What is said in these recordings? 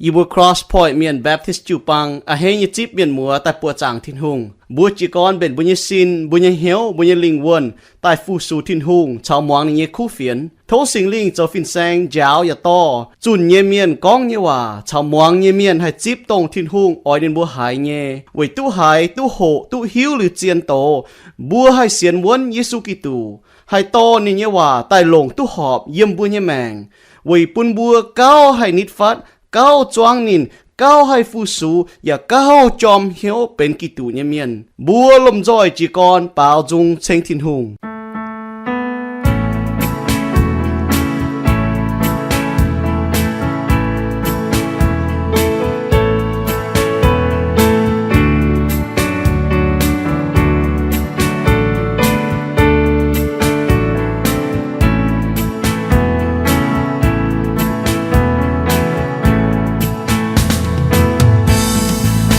Yie mbuo Cross Point Mienh Baptist jiu-baang a'hneiv nyei zipv mienh muoz daaih buoqc zaangc Tin-Hungh. Mbuo jiez gorn mbenc mbuo nyei sin, mbuo nyei hnyouv, mbuo nyei lingh wuonh daaih fu-sux Tin-Hungh caux muangx ninh nyei kuv fienx. Tov Singx Lingh zoux fin-saeng njaaux yaac dorh zunh nyei mienh gorngv nyei waac caux muangx nyei mienh haih zipv dongh Tin-Hungh oix ninh mbuo haiz nyei. Weic duqv haiz, duqv hoqc, duqv hiuv liuz zien doz, mbuo haih sienx wuonv Yesu Giduc, haih dorh ninh nyei waac daaih longc duqv horpc yiem mbuo nyei maengc, weic bun mbuo gauh haih nitv fatv, gauh zuangv ninh, gauh haih fu-sux, yaac gauh jorm hnyouv benx Giduc nyei mienh. Mbuo lomh nzoih jiez gorn baaux nzung ceng Tin-Hungh.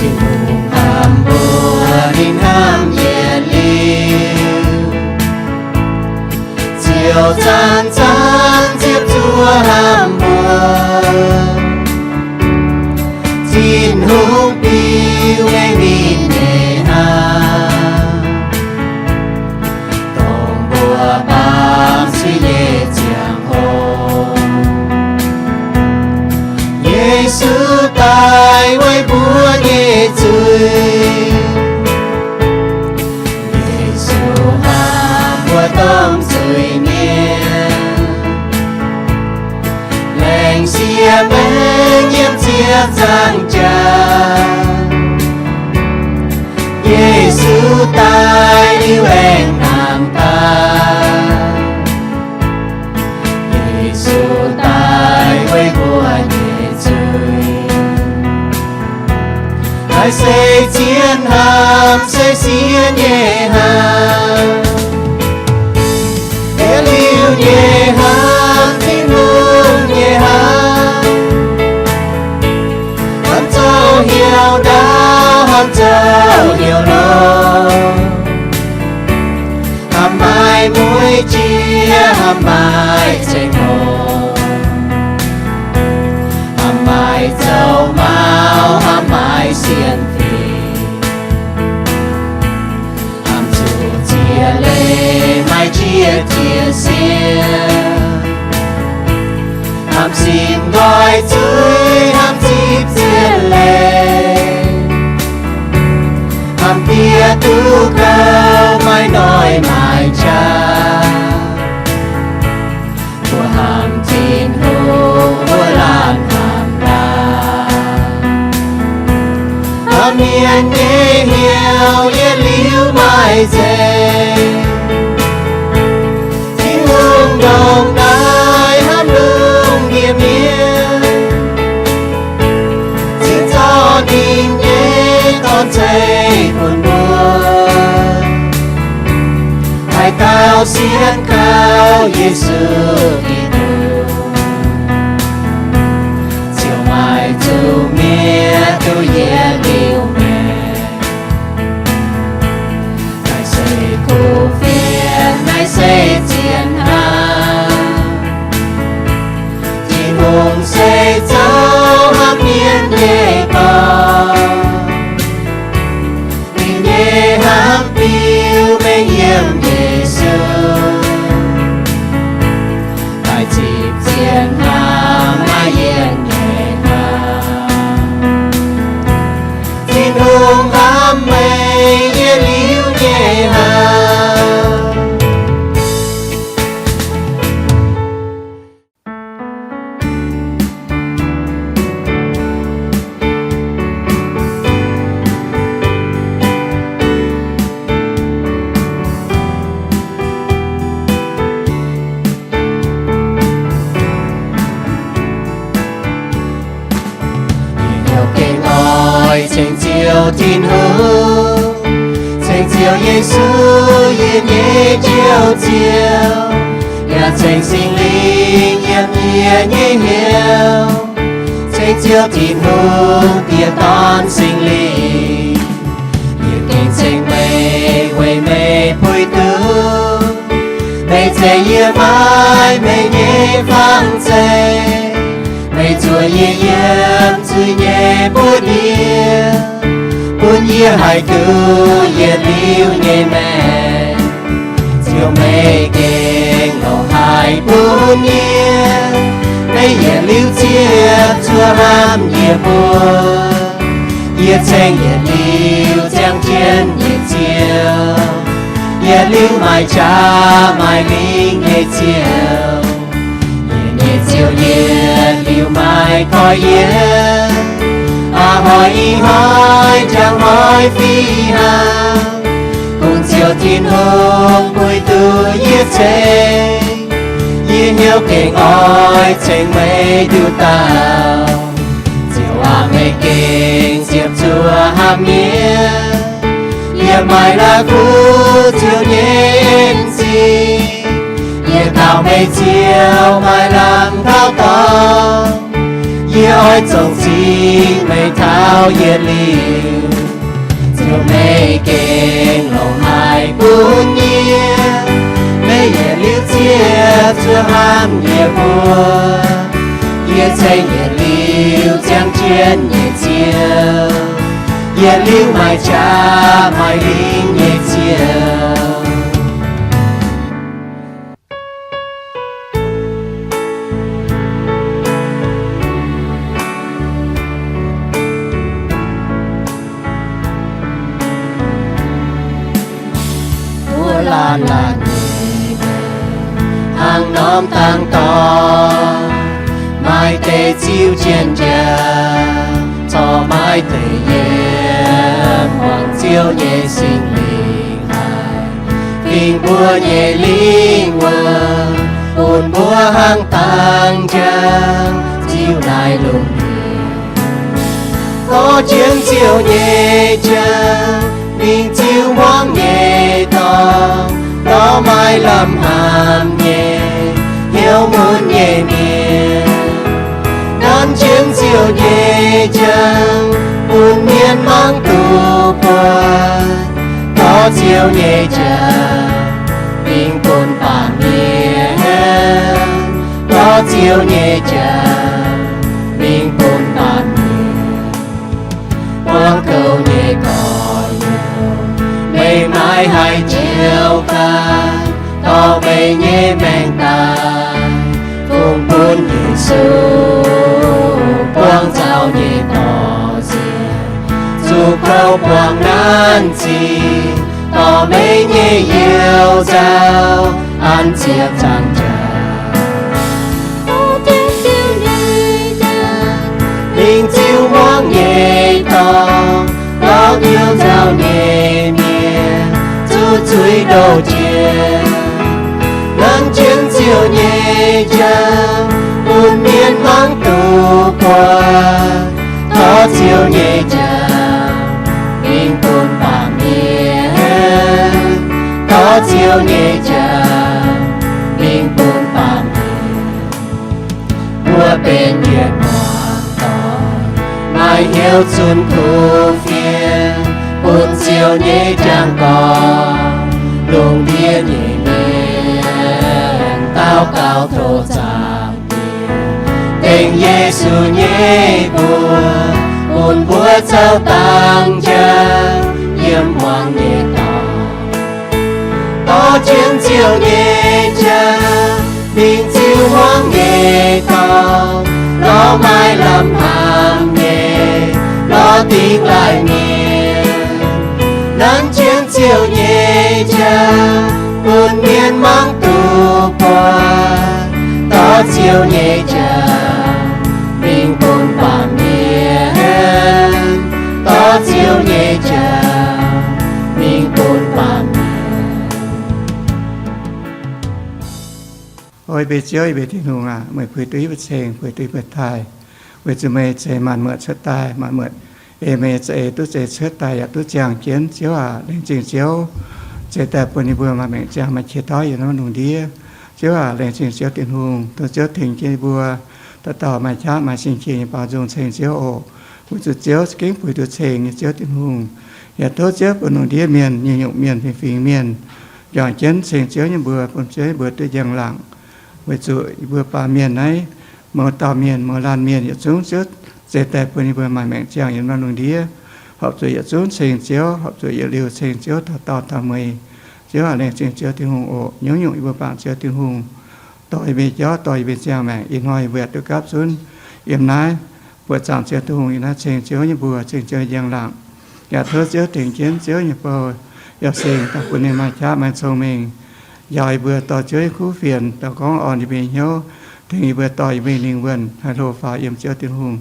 Tin-Hungh hnamv mbuo, ninh hnamv yietc liuz, ziouc zanc-zanc ziepc zuoqv hnamv mbuo. Tin-Hungh biux mengh ninh nyei hnamv, dongh mbuo baamz zuiz nyei ziangh hoc. Yesu daaih weic mbuo nyei zuiz. Yesu hnamv mbuo dongh zuiz mienh, laengz sieqv maengh yiem ziepc nzaangc jaax. Yesu daaih liuz aengx hnangv daaih. Yesu daaih weic mbuo nyei zuiz. Naaiv se zien hnamv, se sieqv nyei hnamv. Yietc liuz nyei hnamv, Tin-Hungh nyei hnamv. Hnamv zoux hnyouv ndaauv, hnamv zoux hnyouv longx. Hnamv maaih mueiz jiex, hnamv maaih ceng-hngongx, hnamv maaih zoux maux, hnamv maaih sienx fim, hnamv zuqc ziex leih maaih jiex jiex sienx. Hnamv simv nqoi zuiz, hnamv zipv ziex leih, hnamv diex duqv gauh maaih noic maaih qaqv. Mbuo hnamv Tin-Hungh, mbuo laanh hnamv laanh. Hnamv mienh nyei hnyouv yietc liuz maaih nzengc. Tin-Hungh ndongc naaiv hnamv lungh ndiev mienh, cingx zorqv ninh nyei Dorn ceix bun mbuo. Haaix dauh sienx kaux Yesu Giduc, ziouc maaih zuqc mienh duqv yietc liuz maengc. Naaiv se kuv fienx, naaiv se zien hnamv. Tin-Hungh se zoux hnamv mienh nyei Dorn. Ninh nyei hnamv biux mengh yiem Yesu, daaih zipv zien hnamv, maaih yienh nyei hnamv. Tin-Hungh hnamv meih yietc liuz nyei hnamv. Yie hnyouv gengh oix ceng Ziouv Tin-Hungh, ceng Ziouv Yesu, yie nyei Njoux Ziouv, yaac ceng Singx Lingh yiem yie nyei hnyouv. Ceng Ziouv Tin-Hungh, Diex, Dorn, Singx Lingh. Yie gengh ceng meih weic meih puix duqv. Meih ceix yie maiv meih nyei fangx zeiv. Meih zuoqc yie yiem nyei buoz-ndiev, bun yie haih duqv yietc liuz nyei maengc. Ziouv, meih gengh longc haic bun yie, meih yietc liuz ziepc zuoqv hnamv yie mbuo. Yie ceng yietc liuz ziangh jienv nyei Ziouv, yietc liuz maaih qaqv maaih lingh nyei Ziouv. Yie nyei Ziouv, yietc liuz maaih koiv yie, a'hnoi ih hnoi, njang hnoi fih hnangv. Bun Ziouv Tin-Hungh puix duqv yie ceng, yie hnyouv gengh oix ceng meih nduqc dauh. Ziouv aac, meih gengh ziepc zuoqv hnamv yie. Yie maaih la'kuqv Ziouv nyei en-zingh, yie taux meih Ziouv maaih lamh taux dorngx. Yie oix zongh zingh meih taux yietc liuz. Ziouv, meih gengh longc haic bun yie, meih yietc liuz ziepc zuoqv hnamv yie mbuo. Yie ceng yietc liuz ziangh jienv nyei Ziouv, yietc liuz maaih qaqv maaih lingh nyei Ziouv. Mbuo laanh laanh nyei maengc hnangv norm dangx dorngx, maaih deix ziux jienv njang, corc maaih deix yiem muangx Ziouv nyei Singx Lingh haic, fingx mbuo nyei lingh wuonh, bun mbuo hnangv dangx njang ziux naaiv lungh ndiev. Dorh jienv Ziouv nyei jauv mingh ziux hmuangv nyei dorngx, dorh maaih lamh hnamv nyei, hnyouv mun nyei mienh. Nanv jienv Ziouv nyei jauv bun mienh mangc duqv buatc. Dorh Ziouv nyei jauv mingh bun baamh mienh. Dorh Ziouv nyei jauv mingh bun baamh mienh. Buangv gouv nyei gorx-youz, meih maiv haih njoux gaax, dorh meih nyei maengc daaih, fungx bun Yesu buangv nzauh nyei dorh nziex, zuqc kouv buangh nanv zingh, dorh meih nyei youz nzauh an ziepc nzaangc jaax. Mingh ziux hmuangv nyei dorngx, lorz youz nzauh nyei mienh zuqc zuiz ndoh jiex. Nanv jienv Ziouv nyei jauv bun mienh mangc duqv buatc. Dorh Ziouv nyei jauv mingh bun baamh mienh. Dorh Ziouv nyei jauv mingh bun baamh mienh. Mbuo benx yietc muangx dorngx, maaih hnyouv zunh kuv fienx bun Ziouv nyei jangx dorngx. Lungh ndiev nyei mienh daux gaux tov zaangc Diex, dengh Yesu nyei mbuox, bun mbuo zoux dangx njang yiem hmuangx nyei dorngx. Dorh jienv Ziouv nyei jauv mingh ziux hmuangx nyei dorngx, lorz maaih lamh hnamv nyei, lorz dingx laaih mienh. Nanv jienv Ziouv nyei jauv bun mienh mangc duqv buatc. Dorh Ziouv nyei jauv mingh bun baamh mienh. Dorh Ziouv nyei jauv mingh bun baamh mienh. O yie mbuo Ziouv, yie mbuo Tin-Hungh aac, meih puix duqv yie mbuo ceng, puix duqv yie mbuo taaih, weic zuqc meih ceix maanc muotc cuotv daaih, maanc muotc ei meih za'eix duqv zeix cuotv daaih yaac duqv ziangh jienv. Ziouv aac, laengz zingh Ziouv zeix daaih bun yie mbuo maaih maengc ziangh, maaih qiex tauv yiem naaiv lungh ndiev. Ziouv aac, laengz zingh Ziouv Tin-Hungh, tov Ziouv tengx jienv yie mbuo dauh dauh maaih qaqv maaih sin-qiex nyei baaux nzung ceng Ziouv oc. Weic zuqc Ziouv za'gengh puix duqv ceng nyei Ziouv Tin-Hungh. Yaac tov Ziouv bun lungh ndiev mienh, nyungc-nyungc mienh, fingx-fingx mienh, juangc jienv ceng Ziouv nyei mbuox, bun Ziouv nyei mbuox duqv njang-laangc. Weic zuqc yie mbuo baamh mienh naaiv, mouz dauh mienh, mouz laanh mienh yietc zungv Ziouv Zeix daaih bun yie mbuo maaih maengc ziangh yiem naaiv lungh ndiev, horpc zuqc yietc zungv ceng Ziouv, horpc zuqc yietc liuz ceng Ziouv taux daauh taux mueiz. Ziouv aac, laengz zingh Ziouv Tin-Hungh oc. Nyungc-nyungc yie mbuo bangc Ziouv Tin-Hungh dorh yie mbuo nyei jauv, dorh yie mbuo nyei ziangh maengc. Ih hnoi yie mbuo yaac duqv gapv zunv yiem naaiv buoqc zaangc Ziouv Tin-Hungh, yiem naaiv ceng Ziouv nyei mbuox, ceng Ziouv njang-laangc. Yaac tov Ziouv tengx jienv Ziouv nyei bou, yaac sengx daaih bun ninh maaih qaqv maaih cong-mengh, njaaux yie mbuo dorh Ziouv nyei kuv fienx, dorh gorngv orn yie mbuo nyei hnyouv, tengx yie mbuo dorh yie mbuo nyei lingh wuonh haih hlo faaux yiem Ziouv Tin-Hungh,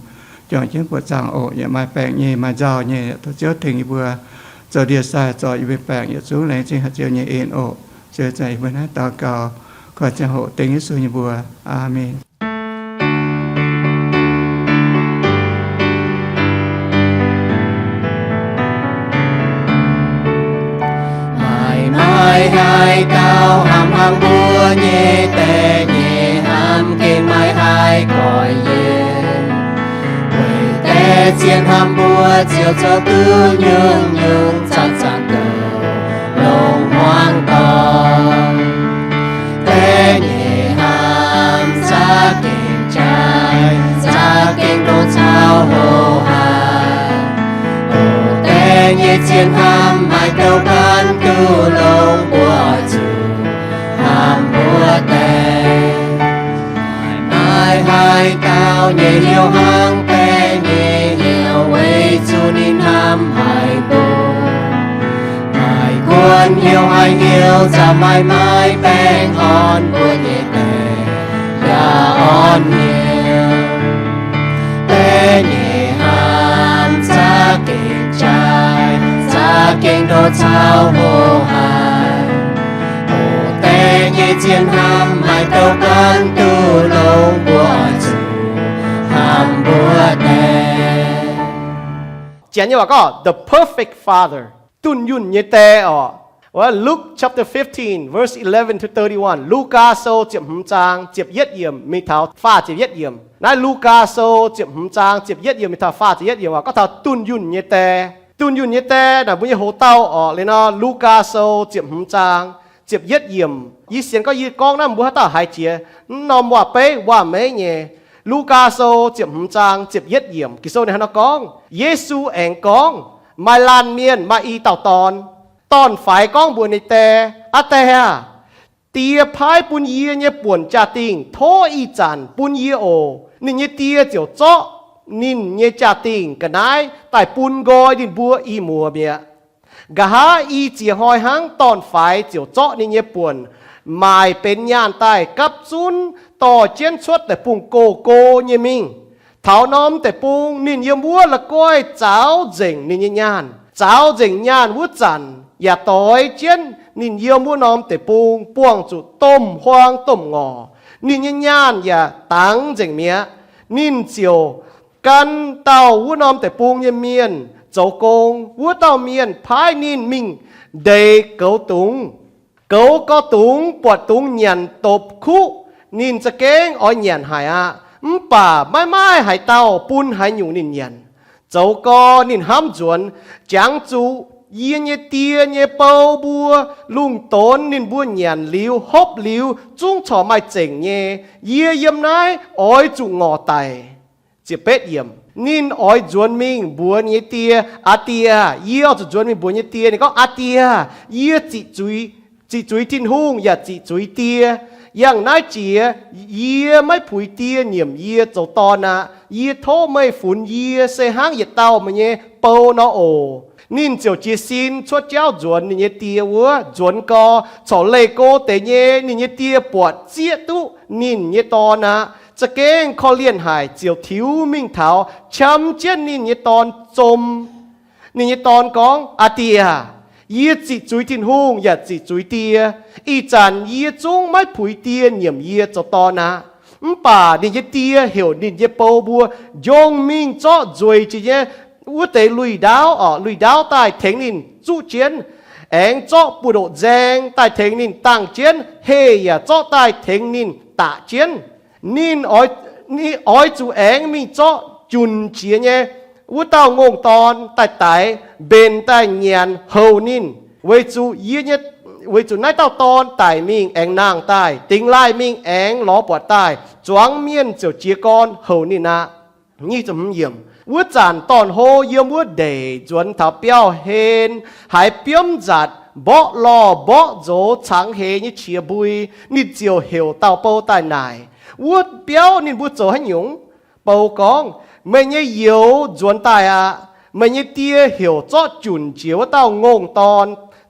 juangc jienv buoqc zaangc oc. Yaac maaih baengc nyei, maaih nzauh nyei, yaac tov Ziouv tengx yie mbuo zoux ndie-sai, zorc yie mbuo baengc yietc zungv laengz zingh haic Ziouv nyei en oc. Ziouv zanc yie mbuo naaiv daux gaux, koi ziangh hoc dengv Yesu nyei mbuox. Aamen. Maaih, maaih haaix dauh hnamv hnangv mbuo nyei deix nyei hnamv gengh maaih haaix koiv yie. Weic deix zien hnamv mbuo ziouc zoux duqv nyungc-nyungc, zanc-zanc douc longc hmuangx dorngx. Deix nyei hnamv za'gengh jaaix, za'gengh ndoh caux hoqc haic. O deix nyei zien hnamv maaih douc ganh duqv longx, mbuo oix zuqc hnamv mbuo deix. Maaih haaix dauh nyei hnyouv hnangv deix nyei hnyouv weic zuqc ninh hnamv haic mbuo. Maaih kuonx hnyouv haic hnyouv za'gengh maaih baengh orn mbuo nyei deix, yaac orn hnyouv. Deix nyei hnamv za'gengh jaaix, za'gengh ndoh caux hoqc haic. O deix nyei zien hnamv maaih douc ganh duqv longx, mbuo oix zuqc hnamv mbuo deix. Janx nyei waac gorngv the perfect father, dunh yunh nyei die orqc. Luke chapter fifteen, verse eleven to thirty-one. Lugaa Sou ziepc hmz zaang ziepc yietv yiemc mingh taux faah ziepc yietv yiemc. Naaiv Lugaa Sou ziepc hmz zaang ziepc yietv yiemc mingh taux faah ziepc yietv yiemc waac gorngv taux dunh yunh nyei die. Dunh yunh nyei die naaic mbuo nyei hoc dauh orqc. Liuz nor, Lugaa Sou ziepc hmz zaang ziepc yietv yiemc, yie sienx gorngv yie gorngv naaiv mbuo haaix dauh haiz jiex. Mv norm waac-beiv waac-meiv nyei. Lugaa Sou ziepc hmz zaang ziepc yietv yiemc, Ging-Sou ninh hnangv nor gorngv, Yesu aengx gorngv, Maaih laanh mienh maaih i dauh dorn. Dorn-faix gorngv mbuox ninh die, Aa Die aah! Die paaiv bun yie nyei buonc jaa-dingh tov ih zanc bun yie oc. Ninh nyei die ziouc zorqv ninh nyei jaa-dingh ga'naaiv daaih bun nqoi ninh mbuo i muoz mi'aqv. Nqa'haav i ziex hnoi hnangv, dorn-faix ziouc zorqv ninh nyei buonc maaic benx nyaanh daaih gapv zunv dorh jienv cuotv deic-bung go-go nyei mingh. Taux norm deic-bung ninh yiem wuov la'guaih zaaux nzengc ninh nyei nyaanh. Zaaux nzengc nyaanh wuov zanc yaac doix jienv ninh yiem wuov norm deic-bung buangh zuqc domh huaang domh ngorc. Ninh nyei nyaanh yaac dangx nzengc mi'aqv. Ninh ziouc gan dauh wuov norm deic-bung nyei mienh zoux gong. Wuov dauh mienh paaiv ninh mingh ndeic goux dungz. Goux gau dungz buatc dungz nyanc dopc kuqv, ninh za'gengh oix nyanc haic aqv. Mv baac maiv maaih haaix dauh bun haaix nyungc ninh nyanc. Zoux gau ninh hnamv nzuonx, Jangx zuqc yie nyei die nyei bou mbuo lungh donx ninh mbuo nyanc liuz hopv liuz zungv corc maaih zengc nyei. Yie yiem naaiv oix zuqc ngorc daic. Ninh oix nzuonx mingh mbuox ninh nyei die, Aa Die aah! Yie oix zuqc nzuonx mingh mbuox nyei die. Ninh gorngv, Aa Die aah! Yie ziqc zuiz Tin-Hungh yaac ziqc zuiz die. Yangh naaiv jiex yie maiv puix die nyiemc yie zoux dorn aqv. Yie tov meih funx yie se hnangv yietc dauh meih nyei bou nor oc. Ninh ziouc jiez sin cuotv jauv nzuonx ninh nyei die wuov. Nzuonx gau, corc leih go deix nyei ninh nyei die buatc zieqv duqv ninh nyei dorn aqv. Za'gengh korv-lienh haic, ziouc tiux mingh taux qam jienv ninh nyei dorn zom. Ninh nyei dorn gorngv, Aa Die aah! Yie ziqc zuiz Tin-Hungh yaac ziqc zuiz die. Ih zanc yie zungv maiv puix die nyiemc yie zoux dorn aqv. Mv baac ninh nyei die heuc ninh nyei bou mbuo njongc mingh zorqv nzueic jiex nyei wuov deix lui-ndaauv, lui-ndaauv daaih tengx ninh zuqv jienv, aengx zorqv buoz-ndoqv nzaeng daaih tengx ninh dangh jienv, heh yaac zorqv daaih tengx ninh daqc jienv. Ninh oix zuqc aengx mingh zorqv junc jiex nyei wuov dauh ngongh dorn daaih daix, mbenc daaih nyanc houc ninh, weic zuqc, weic zuqc naaiv dauh dorn daic mingh aengx nangh daaih, dingx laaih mingh aengx lorz buatc daaih. Zuangx mienh ziouc jiez gorn houc ninh aqv. Wuov zanc dorn-hlo yiem wuov ndeic nzuonx taux biauv-hlen, haiz biomv nzatc, mborqv lorh mborqv nzox cangx heix nyei qiex mbui. Ninh ziouc heuc dauh bou daaih naaic, wuov biauv ninh mbuo zoux haaix nyungc? Bou gorngv, meih nyei youz nzuonx daaih aqv. Meih nyei die heuc zorqv junc jiex wuov dauh ngongh dorn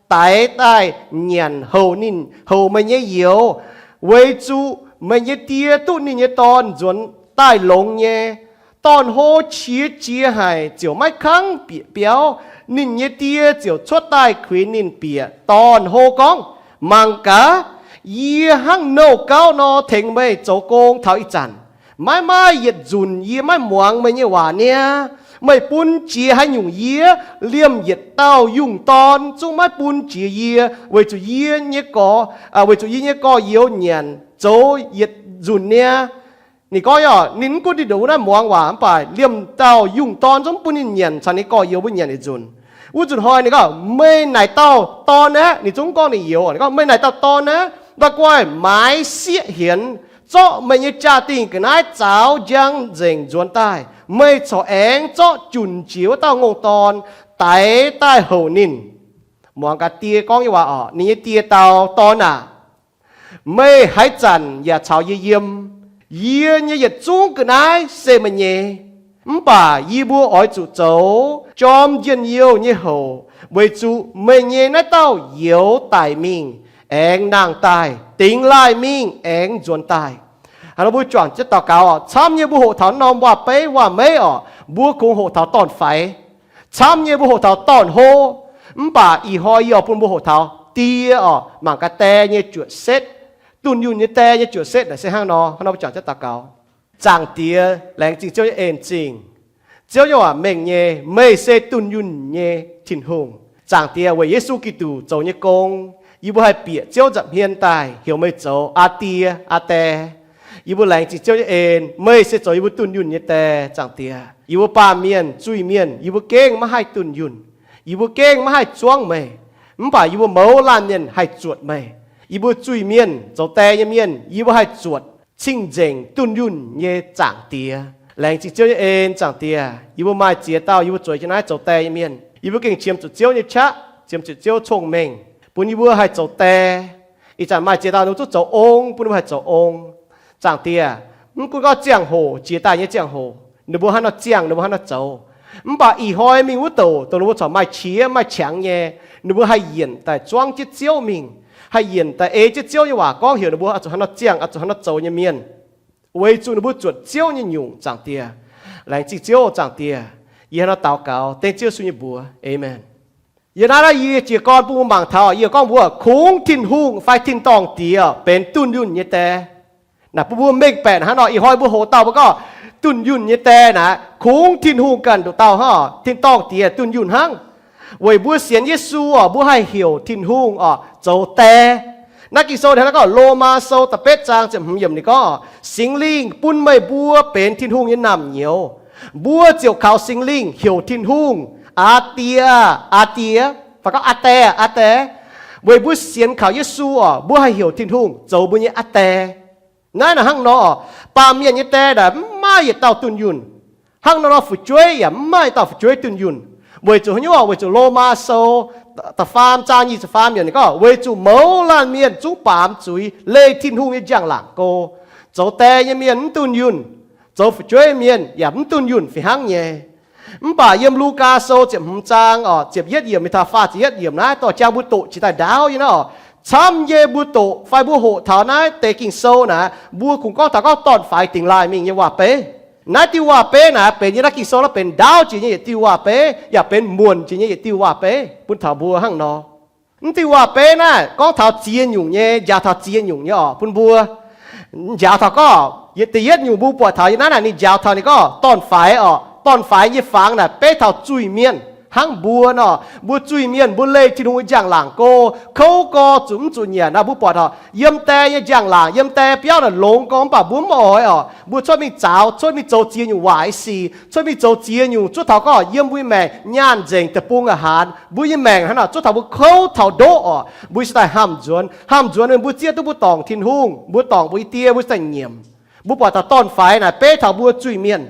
daix daaih nyanc houc ninh, houc meih nyei youz, weic zuqc meih nyei die duqv ninh nyei dorn nzuonx daaih longx nyei. Dorn-hlo qiex jiez haic ziouc maiv kangv bieqc biauv. Ninh nyei die ziouc cuotv daaih kuinx ninh bieqc. Dorn-hlo gorngv, mangc gaax, yie hnangv nouh gauv nor tengx meih zoux gong taux ih zanc. Maiv maaih yietc nzunc yie maiv muangx meih nyei waac niaa. Meih bun jiex haaix nyungc yie, liemh yietc dauh yungh dorn zungv maiv bun jiex yie, weic zuqc yie nyei gorx, weic zuqc yie nyei gorx-youz nyanc zoux yietc nzunc niaa. Ninh gorngv, ninh mv gunv ninh ndongc wuov naaiv muangx waac mv baac liemh dauh yungh dorn zungv mv bun ninh nyanc caux ninh gorx-youz mbuo nyanc yietc nzunc. Wuov nzunc hnoi ninh gorngv, meih naaic dauh dorn aeqv, ninh zungv mv gorngv ninh youz, ninh gorngv, meih naaic dauh dorn aeqv, la'guaih maaiz sieqv hienx, zorqv meih nyei jaa-dingh ga'naaiv zaaux njang nzengc nzuonx daaih. Meih corc aengx zorqv junc jiex wuov dauh ngongh dorn daix daaih houc ninh. Muangx gaax die gorngv nyei waac oc. Ninh nyei die dau, dorn aah, meih haaix zanc yaac caux yie yiem. Yie nyei yietc zungv ga'naaiv se meih nyei. Mv baac yie mbuo oix zuqc zoux jorm njien-youh nyei houc, weic zuqc meih nyei naaiv dauh youz daic mingh aengx nangh daaih, dingx laaih mingh aengx nzuonx daaih. Hnangv nor mbuo juangc jienv daux gaux oc. Camv nyei mbuo hoqc taux norm waac-beiv waac-meiv oc, mbuo kungx hoqc taux dorn-faix. Camv nyei mbuo hoqc taux dorn-hlo. Mv baac ih hnoi yie oix bun mbuo hoqc taux die oc, mangc gaax die nyei juoqc setv, dunh yunh nyei die nyei juoqc setv naaic se hnangv nor. Hnangv nor mbuo juangc jienv daux gaux. Zaangc Diex, laengz zingh Ziouv nyei en zingh. Ziouv nyei waac mengh nyei, meih se dunh yunh nyei Tin-Hungh. Zaangc Diex, weic Yesu Giduc zoux nyei gong, yie mbuo haih bieqc Ziouv nza'hmien daaih heuc meih zoux Aa Die, Aa Die. Yie mbuo laengz zingh Ziouv nyei en, meih se zoux yie mbuo dunh yunh nyei Die. Zaangc Diex, yie mbuo baamh mienh, zuiz-mienh, yie mbuo gengh maiv haih dunh yunh. Yie mbuo gengh maiv haih zuangv meih, mv baac yie mbuo mouz laanh mienh haih zuotc meih. Yie mbuo zuiz-mienh, zoux die nyei mienh, yie mbuo haih zuotc cing-nzengc dunh yunh nyei Zaangc Diex. Laengz zingh Ziouv nyei en, Zaangc Diex. Yie mbuo maaih ziex dauh yie mbuo zueiz jienv naaiv zoux die nyei mienh. Yie mbuo gengh qiemx zuqc Ziouv nyei qaqv, qiemx zuqc Ziouv cong-mengh, bun yie mbuo haih zoux die. Ih zanc maaih ziex dauh ninh zungv zoux ong, bun ninh mbuo haih zoux ong. Zaangc Diex, mv gunv gorngv ziangh hoc, jiex daaih nyei ziangh hoc, ninh mbuo hnangv nor ziangh, ninh mbuo hnangv nor zoux. Mv baac ih hnoi mingh wuov douc, dongh ninh mbuo corc maaih qiex maaih qangx nyei, ninh mbuo haih yienc daaih zuangv jienv Ziouv mingh, haih yienc daaih ei jienv Ziouv nyei waac gorngv heuc ninh mbuo oix zuqc hnangv nor ziangh, oix zuqc hnangv nor zoux nyei mienh, weic zuqc ninh mbuo zuotc Ziouv nyei nyungc, Zaangc Diex. Laengz zingh Ziouv, Zaangc Diex. Yie hnangv nor daux gaux dengv Ziouv Yesu nyei mbuox. Aamen. Yie naaiv, naaiv yie jiez gorn bun mbuo mangc taux, yie gorngv mbuo kungx Tin-Hungh fai tin-dorngh Diex benx dunh yunh nyei die. Naaic bun mbuo mengh baeqc hnangv nor. Ih hnoi mbuo hoqc dauh mbuo gorngv dunh yunh nyei die naaic, kungx Tin-Hungh ganh nduqc dauh hnangv, tin-dorngh Diex dunh yunh hnangv. Weic mbuo sienx Yesu oc, mbuo haih heuc Tin-Hungh oc zoux die. Naaiv Ging-Sou hnangv naaiv gorngv, Lomaa Sou da'betv zaang ziepc hmz yiemc ninh gorngv, Singx Lingh bun meih mbuo benx Tin-Hungh nyei naamh nyouz. Mbuo ziouc kaux Singx Lingh heuc Tin-Hungh, Aa Die, Aa Die, fai gorngv Aa Die, Aa Die. Weic mbuo sienx kaux Yesu oc, mbuo haih heuc Tin-Hungh zoux mbuo nyei Aa Die. Naaiv naaic hnangv nor oc, baamh mienh nyei die naaic mv maaih yietc dauh dunh yunh. Hnangv nor nor fu'jueiv yaac mv maaih dauh fu'jueiv dunh yunh. Weic zuqc haaix nyungc? Weic zuqc Lomaa Sou da'faam zaang nyic ziepc faam yiemc ninh gorngv, weic zuqc mouz laanh mienh zungv baamz zuiz leih Tin-Hungh nyei njang-laangc go. Zoux die nyei mienh mv dunh yunh, zoux fu'jueiv mienh yaac mv dunh yunh fih hnangv nyei. Mv baac yiem Lugaa Sou ziepc hmz zaang oc, ziepc yietv yiemc mingh taux faah ziepc yietv yiemc naaiv dorh jangx mbuo doqc jiex daaih ndaauv nyei nor, camv nyei mbuo doqc fai mbuo hoqc taux naaiv deix Ging-Sou naaic, mbuo kungx gorngv taux gorngv dorn-faix dingx laaih mingh nyei waac-beiv. Naaiv diuh waac-beiv naaic benx yiem naaiv Ging-Sou naaiv benx ndaauv jiex nyei yietc diuh waac-beiv, yaac benx muonc jiex nyei yietc diuh waac-beiv bun taux mbuo hnangv nor. Mv diuh waac-beiv naaiv gorngv taux ziex nyungc nyei, njaaux taux ziex nyungc nyei oc bun mbuo. Njaaux taux gorngv, yietc deix yietv nyungc mbuo buatc taux yiem naaiv naaic ninh njaaux taux ninh gorngv dorn-faix oc. Dorn-faix nyei fangx naaic beiv taux zuiz-mienh hnangv mbuo nor. Mbuo zuiz-mienh mbuo leih Tin-Hungh nyei njang-laangc go, kouv gorx zuqc mv zuqc nyanc nor. Mbuo buatc taux yiem die nyei njang-laangc, yiem die biauv naaic longx gorx mv baac mbuo mv oix oc. Mbuo cuotv mingh zaaux, cuotv mingh zoux ziex nyungc waaic sic, cuotv mingh zoux ziex nyungc zuov taux gorngv yiem mbuo nyei maengc nyaanh nzengc deic-bung a'hnaanx. Mbuo nyei maengc hnangv naaic zuov taux mbuo kouv taux ndoqv oc. Mbuo se daaih hnamv nzuonx, hnamv nzuonx mbuo zieqv duqv mbuo dorngc Tin-Hungh, mbuo dorngc mbuo nyei die, mbuo se daaih nyiemc. Mbuo buatc taux dorn-faix naaic beiv taux mbuo zuiz-mienh.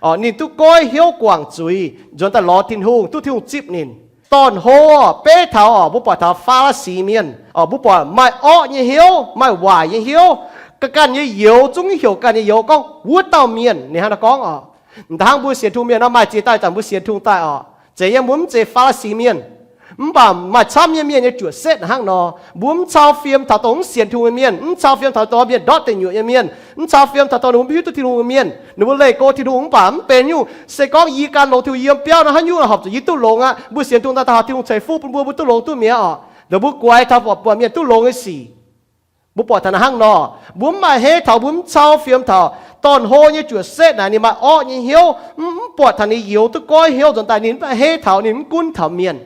Orqc, ninh duqv goiv hnyouv guangc zuiz, nzuonx daaih lorz Tin-Hungh, duqv Tin-Hungh zipv ninh. Dorn-hlo orqc, beiv taux orqc, mbuo buatc taux Faa^li^si Mienh orqc, mbuo buatc maaih orqv nyei hnyouv, maaih waaic nyei hnyouv. Ga'ganh nyei youz, zungv heuc ganh nyei youz gorngv wuov dauh mienh, ninh hnangv naaiv gorngv orqc. M'daaih hnangv mbuo sienx Tin-Hungh mienh nor, maaih ziex dauh zanc mbuo sienx Tin-Hungh daaih orqc, zeiz yiem mbuo mv zeiz Faa^li^si Mienh. Mv baac maaih camv nyei mienh nyei juoqc setv hnangv nor, mbuo mv cau fiem taux dongh mv sienx Tin-Hungh nyei mienh, mv cau fiem taux dongh mienh ndortv deic nyuoqc nyei mienh, mv cau fiem taux dongh ninh mbuo mv hiuv duqv Tin-Hungh nyei mienh. Ninh mbuo leih go Tin-Hungh mv baac mv benx nyungc. Se gorngv yie gan longx Tin-Hungh yiem biauv nor, haaix nyungc horpc zuqc yie duqv longx aqv. Mbuo sienx Tin-Hungh daaih, daaih horpc Tin-Hungh ceix fuqv bun mbuo, mbuo duqv longx duqv mi'aqv orqc. Nduov mbuo guaix taux buatc buatc mienh duqv longx nyei sic. Mbuo buatc taux naaiv hnangv nor, mbuo mv maaih heiv taux, mbuo mv cau fiem taux dorn-hlo nyei juoqc setv naaic ninh maaih orqv nyei hnyouv, mv, mv buatc taux ninh youz duqv goiv hnyouv nzuonx daaih, ninh mv maaih heiv taux, ninh mv gunv taux mienh.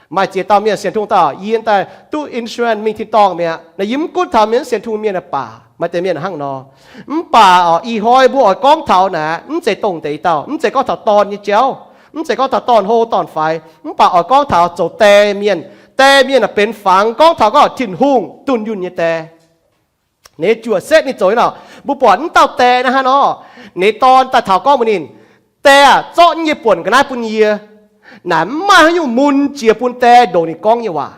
Maaih ziex dauh mienh sienx Tin-Hungh daaih, yie daaih duqv insurance mingh tin-dorngh mi'aqv. Naaiv yie mv gunv taux mienh, mv sienx Tin-Hungh mienh aqv baac. Maaih deix mienh hnangv nor. Mv baac orqc, ih hnoi mbuo oix gorngv taux naaic, mv zeiz dongh deix dauh, mv zeiz gorngv taux dorn nyei jauv, mv zeiz gorngv taux dorn-hlo dorn-faix, mv baac oix gorngv taux zoux die mienh. Die mienh naaic benx fangx gorngv taux gorngv Tin-Hungh dunh yunh nyei die. Ninh juoqc setv ninh zoux nyei nor, mbuo buatc mv dauh die naaiv hnangv nor, ninh dorn daaih taux gorngv mbuox ninh, Die aah, zorqv yie nyei buonc ga'naaiv bun yie. Naaic mv maaih haaix nyungc mun jiex bun die ndongc ninh gorngv nyei waac.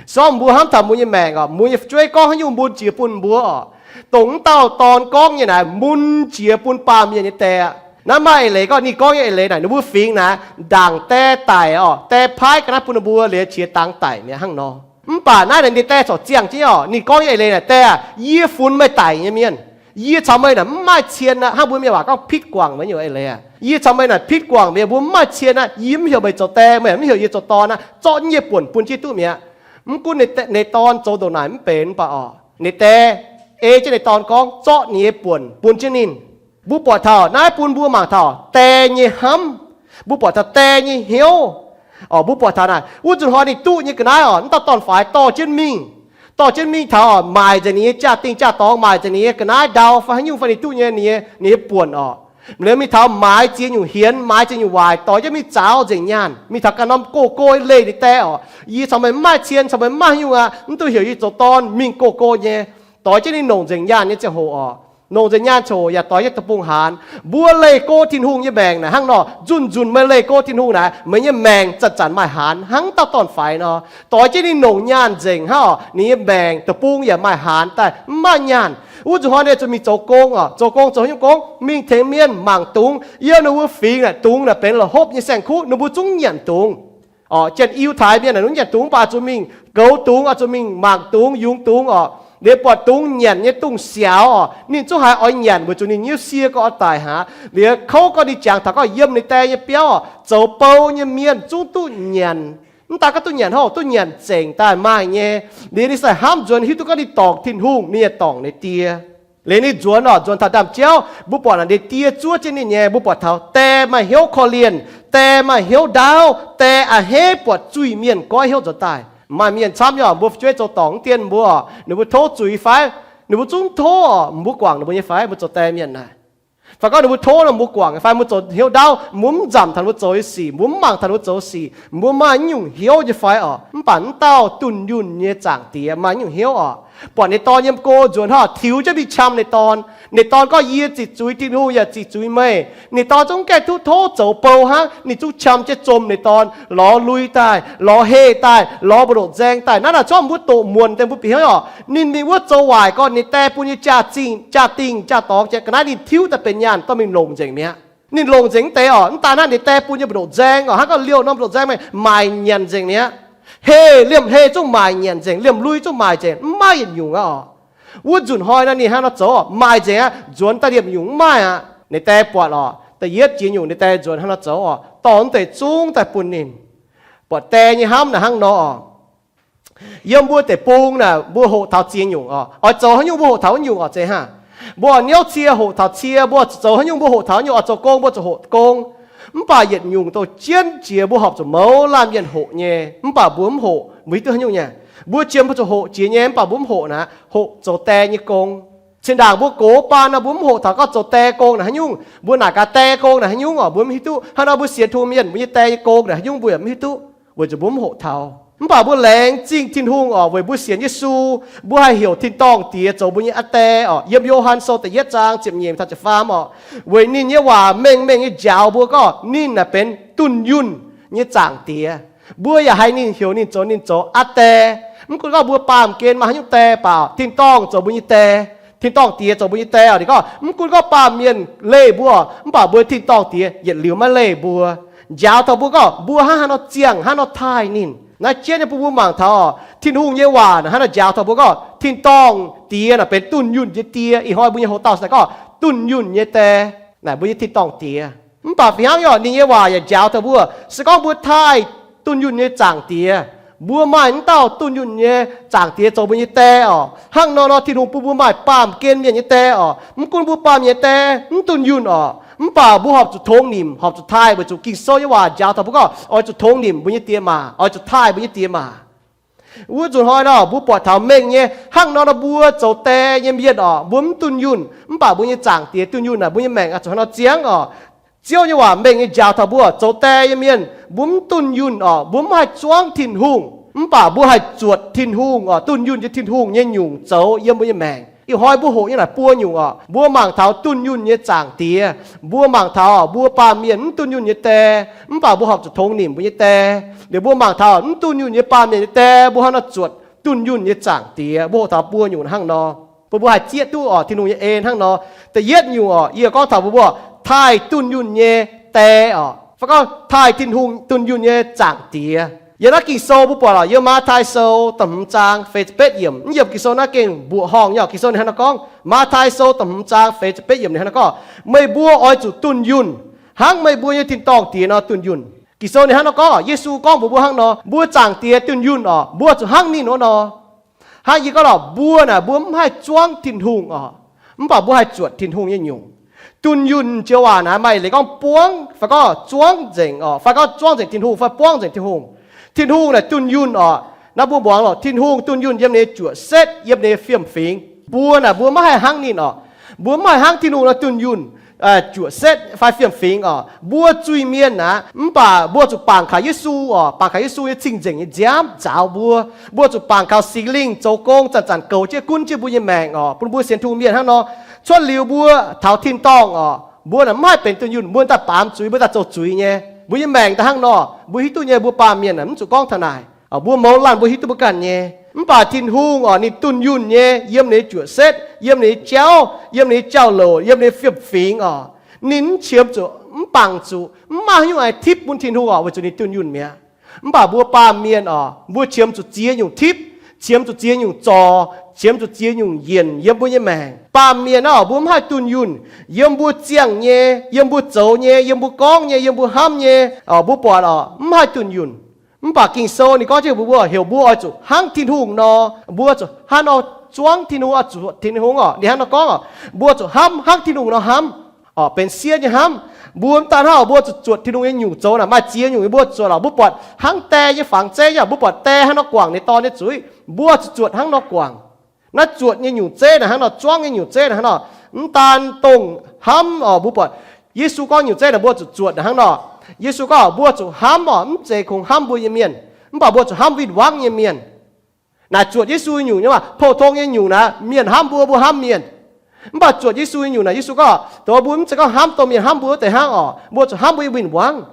Se gorngv mbuo hnamv taux mbuo nyei maengc orqc, mbuo nyei fu'jueiv gorngv haaix nyungc mun jiex bun mbuo orqc, dongh mv dauh dorn gorngv nyei naaic mun jiex bun baamh mienh nyei die aqv. Naaiv maaih eix leiz gorngv ninh gorngv nyei eix leiz naaic, ninh mbuo fingx naaic ndaangc die daic orqc, die paaiv ga'naaiv bun ninh mbuo liuz qiex dangx daic mi'aqv hnangv nor. Mv baac naaiv ninh die corc ziangh jienv orqc, ninh gorngv nyei eix leiz naaic, Die aah, yie funx meih daic nyei mienh. Yie caux meih naaic mv maaih cien aqv. Hnangv mbuo mienh waac gorngv pitv guangc mbuo nyei eix leiz aqv. Yie caux meih naaic pitv guangc mi'aqv, mbuo mv maaih cien aqv. Yie mv heuc meih zoux die, meih mv heuc yie zoux dorn aqv. Zorqv yie nyei buonc bun jienv duqv mi'aqv. Mv gunv ninh dorn zoux ndongc naaic mv benx mv baac orqc, ninh die ei jienv ninh dorn gorngv zorqv ninh nyei buonc bun jienv ninh. Mbuo buatc taux naaiv bun mbuo mangc taux die nyei hnamv. Mbuo buatc taux die nyei hnyouv. Orqc, mbuo buatc taux naaic wuov nzunc hnoi ninh duqv nyei ga'naaiv orqc, mv dauh dorn-faix dorh jienv mingh. Dorh jienv mingh taux orqc, maaic nzengc ninh nyei jaa-dingh jaa-dorngx, maaic nzengc ninh nyei ga'naaiv ndau fai haaix nyungc fai ninh duqv nyei, ninh nyei, ninh nyei buonc orqc. Liuz mingh taux maaiz ziex nyungc hienx, maaiz ziex nyungc waaic, doix jienv mingh zaaux nzengc nyaanh, mingh taux ganh norm go-go leih ninh die orqc. Yie caux meih mv maaih cien, caux meih mv maaih haaix nyungc aqv, mv dungx heuc yie zoux dorn, mingh go-go nyei. Doix jienv ninh longc nzengc nyaanh nyei ziangh hoc orqc, longc nzengc nyaanh ziangh hoc yaac doix jienv deic-bung haanz. Mbuo leih go Tin-Hungh nyei maengc naaic hnangv nor, nzunc nzunc meih leih go Tin-Hungh naaic, meih nyei maengc zanc-zanc maaih haanz hnangv dauh dorn-faix nor. Doix jienv ninh longc nyaanh nzengc hnangv orqc, ninh nyei maengc deic-bung yaac maaih haanz daaih, mv maaih nyaanh. Wuov nzunc hnoi ninh zuqc mingh zoux gong orqc, zoux gong zoux haaix nyungc gong? Mingh tengx mienh mangc dungz. Yiem ninh mbuo fingx naaic, dungz naaic benx la'hopv nyei saeng-kuv, ninh mbuo zungv nyienc dungz. Orqc, Janx-Yiutai mienh naaic zungv nyienc dungz, mv baac zuqc mingh goux dungz, oix zuqc mingh mangc dungz, yungz dungz orqc. Liuz buatc dungz nyanc nyei dungz siaaux orqc, ninh zungv haiz oix nyanc weic zuqc ninh nyei sieqv gorngv oix daic haic. Liuz kouv gorngv ninh jangx taux gorngv yiem ninh die nyei biauv orqc, zoux bou nyei mienh zungv duqv nyanc. Mv daan gorngv duqv nyanc hnangv, duqv nyanc zengc daaih maaih nyei. Liuz ninh se hnamv nzuonx hiuv duqv gorngv ninh dorngc Tin-Hungh, ninh yaac dorngc ninh die. Liuz ninh nzuonx orqc, nzuonx taux ndaamv-jauv, mbuo buatc naaic ninh die zuov jienv ninh nyei. Mbuo buatc taux die maaih hnyouv korv-lienh, die maaih hnyouv ndaauv, die a'hneiv buatc zuiz-mienh goiv hnyouv nzuonx daaih. Maaih mienh camv nyei orqc, mbuo fu'jueiv zoux dorngc mv dien mbuo orqc, ninh mbuo tov zuiz fai? Ninh mbuo zungv tov orqc, mbuo guangc ninh mbuo nyei fai? Mbuo zoux die mienh naaic, fai gorngv ninh mbuo tov nor mbuo guangc fai? Mbuo zoux hnyouv ndaauv, mbuo mv nzamc taux ninh mbuo zoux nyei sic, mbuo mv mangc taux ninh mbuo zoux sic, mbuo maaih nyungc hnyouv nyei fai orqc? Mv baac mv dauh dunh yunh nyei Zaangc Diex maaih nyungc hnyouv orqc. Buatc ninh dorn yiem go nzuonx hnangv, tiux jienv mingh qam ninh dorn. Ninh dorn gorngv, Yie ziqc zuiz Tin-Hungh yaac ziqc zuiz meih. Ninh dorn zungv gaengh duqv tov zoux bou hnangv, ninh zungv qam jienv zomh ninh dorn, lorz lui daaih, lorz heh daaih, lorz mbu'ndongx nzaeng daaih. Naaiv naaic zorqv mbuo doqc muonc deix mbuo bieqc hnyouv orqc, ninh mingh wuov zoux waaic gorn ninh die bun nyei jaa-dingh, jaa-dingh jaa-dorngx jiex ga'naaiv ninh tiuv daaih benx nyaanh dorh mingh longc nzengc mi'aqv. Ninh longc nzengc mv deix orqc, mv daan naaiv ninh die bun nyei mbu'ndongx nzaeng orqc, hnangv gorngv liouh norm mbu'ndongx nzaeng maaic nyanc nzengc mi'aqv. Heh, liemh heh zungv maaic nyanc nzengc, liemh lui zungv maaic nzengc, mv maaih yietc nyungc aqv orqc. Wuov nzunc hnoi naaiv ninh hnangv nor zoux orqc, maaic nzengc aqv, nzuonx daaih liemh nyungc mv maaih aqv. Ninh die buatc orqc, da'yietv jiex nyungc ninh die nzuonx hnangv nor zoux orqc, dorh mv deix zungv daaih bun ninh. Buatc die nyei hnamv naaic hnangv nor orqc. Yiem mbuo deic-bung naaic mbuo hoqc taux ziex nyungc orqc. Oix zoux haaix nyungc mbuo hoqc taux wuov nyungc orqc, zeiz hnangv. Mbuo oix niouv cie hoqc taux cie, mbuo zoux haaix nyungc mbuo hoqc taux wuov nyungc, oix zoux gong mbuo zuqc hoqc gong. Mv baac yietc nyungc douh jienv jiex mbuo horpc zuqc mouz laanh mienh hoqc nyei, mv baac mbuo mv hoqc, mbuo hiuv duqv haaix nyungc nyei? Mbuo jiem mbuo zuqc hoqc jiex nyei, mv baac mbuo mv hoqc naaic, hoqc zoux die nyei gong. Cin-ndaangc mbuo gox baan nor mbuo mv hoqc taux gorngv zoux die gong naaic haaix nyungc, mbuo naaic gaax die gong naaic haaix nyungc orqc, mbuo mv hiuv duqv. Hnangv nor mbuo sienx Tin-Hungh mienh mbuo nyei die nyei gong naaic haaix nyungc mbuo yaac mv hiuv duqv, weic zuqc mbuo mv hoqc taux. Mv baac mbuo laengz zingh Tin-Hungh oc, weic mbuo sienx Yesu, mbuo haih heuc tin-dorngh Diex zoux mbuo nyei Aa Die oc. Yiem Yo^han Sou da'yietv zaang ziepc nyeic taux ziepc faam oc, weic ninh nyei waac mengh mengh nyei njaaux mbuo gorngv ninh naaic benx dunh yunh nyei Zaangc Diex. Mbuo yaac haiz ninh, heuc ninh zoux, ninh zoux Aa Die. Mv gunv gorngv mbuo baamh gen maaih haaix nyungc die baac tin-dorngh zoux mbuo nyei die, tin-dorngh Diex zoux mbuo nyei die oc. Ninh gorngv mv gunv gorngv baamh mienh leih mbuo, mv baac mbuo tin-dorngh Diex yietc liuz maiv leih mbuo. Njaaux taux mbuo gorngv mbuo hnangv haaix nor ziangh, hnangv haaix nor taaih ninh. Naaiv jienv nyei bun mbuo mangc taux oc, Tin-Hungh nyei waac naaic hnangv haaix nor njaaux taux mbuo gorngv tin-dorngh Diex naaic benx dunh yunh nyei Die. Ih hnoi mbuo nyei hoc dauh se gorngv dunh yunh nyei die naaic mbuo nyei tin-dorngh Diex. Mv baac fih hnangv nyei oc, ninh nyei waac yaac njaaux taux mbuo, se gorngv mbuo taaih dunh yunh nyei Zaangc Diex, mbuo maaih mv dauh dunh yunh nyei Zaangc Diex zoux mbuo nyei die oc, hnangv nor nor Tin-Hungh bun mbuo maaih baamh gen mienh nyei die oc. Mv gunv mbuo baamh mienh nyei die mv dunh yunh oc, mv baac mbuo horpc zuqc tongx nimc, horpc zuqc taaih, weic zuqc Ging-Sou nyei waac njaaux taux mbuo gorngv oix zuqc tongx nimc mbuo nyei die maah, oix zuqc taaih mbuo nyei die maah. Wuov nzunc hnoi nor mbuo buatc taux mengh nyei, hnangv nor nor mbuo zoux die nyei mienh oc, mbuo mv dunh yunh, mv baac mbuo nyei Zaangc Diex dunh yunh naaic, mbuo nyei maengc oix zuqc hnangv nor ziangv oc. Ziouv nyei waac mengh nyei njaaux taux mbuo zoux die nyei mienh, mbuo mv dunh yunh oc, mbuo mv haih zuangv Tin-Hungh, mv baac mbuo haih zuotc Tin-Hungh oc, dunh yunh nyei Tin-Hungh nyei nyungc zoux yiem mbuo nyei maengc. Ih hnoi mbuo hoqc nyei naaic buo nyungc oc. Mbuo mangc taux dunh yunh nyei Zaangc Diex. Mbuo mangc taux mbuo baamh mienh mv dunh yunh nyei die, mv baac mbuo horpc zuqc tongx nimc mbuo nyei die. Liuz mbuo mangc taux mv dunh yunh nyei baamh mienh nyei die, mbuo hnangv nor zuotc dunh yunh nyei Zaangc Diex. Mbuo hoqc taux buo nyungc hnangv nor, bun mbuo haih zieqv duqv oc, Tin-Hungh nyei en hnangv nor. Da'yietv nyungc oc, yie gorngv taux mbuo taaih dunh yunh nyei die oc, fai gorngv taaih Tin-Hungh dunh yunh nyei Zaangc Diex. Yiem naaiv Ging-Sou mbuo buatc oc, yiem Matv^tai Sou da'hmz zaang feix ziepc betv yiemc. Mv yiemc Ging-Sou naaiv gengh mbuoqc horngh nyei oc. Ging-Sou ninh hnangv nor gorngv, Matv^tai Sou da'hmz zaang feix ziepc betv yiemc ninh hnangv nor gorngv, meih mbuo oix zuqc dunh yunh hnangv meih mbuo nyei tin-dorngh Diex nor dunh yunh. Ging-Sou ninh hnangv nor gorngv oc, Yesu gorngv mbuox mbuo hnangv nor, mbuo Zaangc Diex dunh yunh oc, mbuo zuqc hnangv ninh wuov nor. Hnangv yie gorngv lorqc, mbuo naaic mbuo mv haih zuangv Tin-Hungh oc, mv baac mbuo haih zuotc Tin-Hungh nyei nyungc. Dunh yunh joux waac naaiv maaih leiz gorngv buangv fai gorngv zuangv nzengc oc, fai gorngv zuangv nzengc Tin-Hungh fai buangv nzengc Tin-Hungh. Tin-Hungh naaic dunh yunh oc. Naaiv mbuo muangx lorqc, Tin-Hungh dunh yunh yiem ninh nyei juoqc setv, yiem ninh nyei fiem-fingx. Mbuo naaic mbuo maiv haih hnangv ninh oc. Mbuo mv haih hnangv Tin-Hungh nor dunh yunh juoqc setv fai fiem-fingx oc. Mbuo zuiz-mienh aqv, mv baac mbuo zuqc bangc kaux Yesu oc, bangc kaux Yesu nyei cing-nzengc nyei nziaamv nzaaux mbuo. Mbuo zuqc bangc kaux Singx Lingh zoux gong zanc-zanc goux jienv gunv jienv mbuo nyei maengc oc, bun mbuo sienx Tin-Hungh mienh hnangv nor cuotv liuz mbuo taux tin-dorngh oc, mbuo naaic mv haih benx dunh yunh, mbuo daaih baamz zuiz, mbuo daaih zoux zuiz nyei. Mbuo nyei maengc daaih hnangv nor, mbuo hiuv duqv nyei, mbuo baamh mienh mv zuqc gorngv taux naaic. Mbuo mouz laanh mbuo hiuv duqv mbuo ganh nyei. Mv baac Tin-Hungh oc, ninh dunh yunh nyei yiem ninh nyei juoqc setv, yiem ninh nyei jauv, yiem ninh nyei jauv-louc, yiem ninh nyei fiem-fingx oc. Ninh mv qiemx zuqc, mv bangc zuqc, mv maaih haaix nyungc haih tipv bun Tin-Hungh oc, weic zuqc ninh dunh yunh mi'aqv. Mv baac mbuo baamh mienh oc, mbuo qiemx zuqc ziex nyungc tipv, qiemx zuqc ziex nyungc zorc, qiemx zuqc ziex nyungc yienc yiem mbuo nyei maengc. Baamh mienh oc, mbuo mv haih dunh yunh. Yiem mbuo ziangh nyei, yiem mbuo zoux nyei, yiem mbuo gorngv nyei, yiem mbuo hnamv nyei, mbuo buatc oc, mv haih dunh yunh. Mv baac Ging-Sou ninh gorngv jienv mbuox mbuo, heuc mbuo oix zuqc hnangv Tin-Hungh nor, mbuo zuqc hnangv nor zuangv Tin-Hungh oc, zuotc Tin-Hungh oc. Ninh hnangv nor gorngv oc, mbuo zuqc hnamv hnangv Tin-Hungh nor hnamv oc, benx sieqv nyei hnamv. Mbuo mv daan hnangv oc, mbuo zuqc zuotc Tin-Hungh nyei nyungc zoux naaic, maaih ziex nyungc mbuo zuotc oc. Mbuo buatc hnangv die nyei fangx zeiv nyei, mbuo buatc die hnangv nor guangc ninh dorn nyei zuiz, mbuo zuqc zuotc hnangv nor guangc. Naaiv zuotc nyei nyungc zeiv naaic hnangv nor, zuangv nyei nyungc zeiv naaic hnangv nor, mv daan dongh hnamv oc, mbuo buatc Yesu gorngv nyungc zeiv naaic mbuo zuqc zuotc naaic hnangv nor. Yesu gorngv mbuo zuqc hnamv oc, mv zeiz kungx hnamv mbuo nyei mienh, mv baac mbuo zuqc hnamv win-wangv nyei mienh. Naaic zuotc Yesu nyei nyungc nyei maah, pou-tong nyei nyungc naaic, mienh hnamv mbuo, mbuo hnamv mienh. Mv baac zuotc Yesu nyei nyungc naaic, Yesu gorngv dongh mbuo mv zeiz gorngv hnamv dongh mienh hnamv mbuo wuov deix hnangv oc, mbuo zuqc hnamv mbuo nyei win-wangv.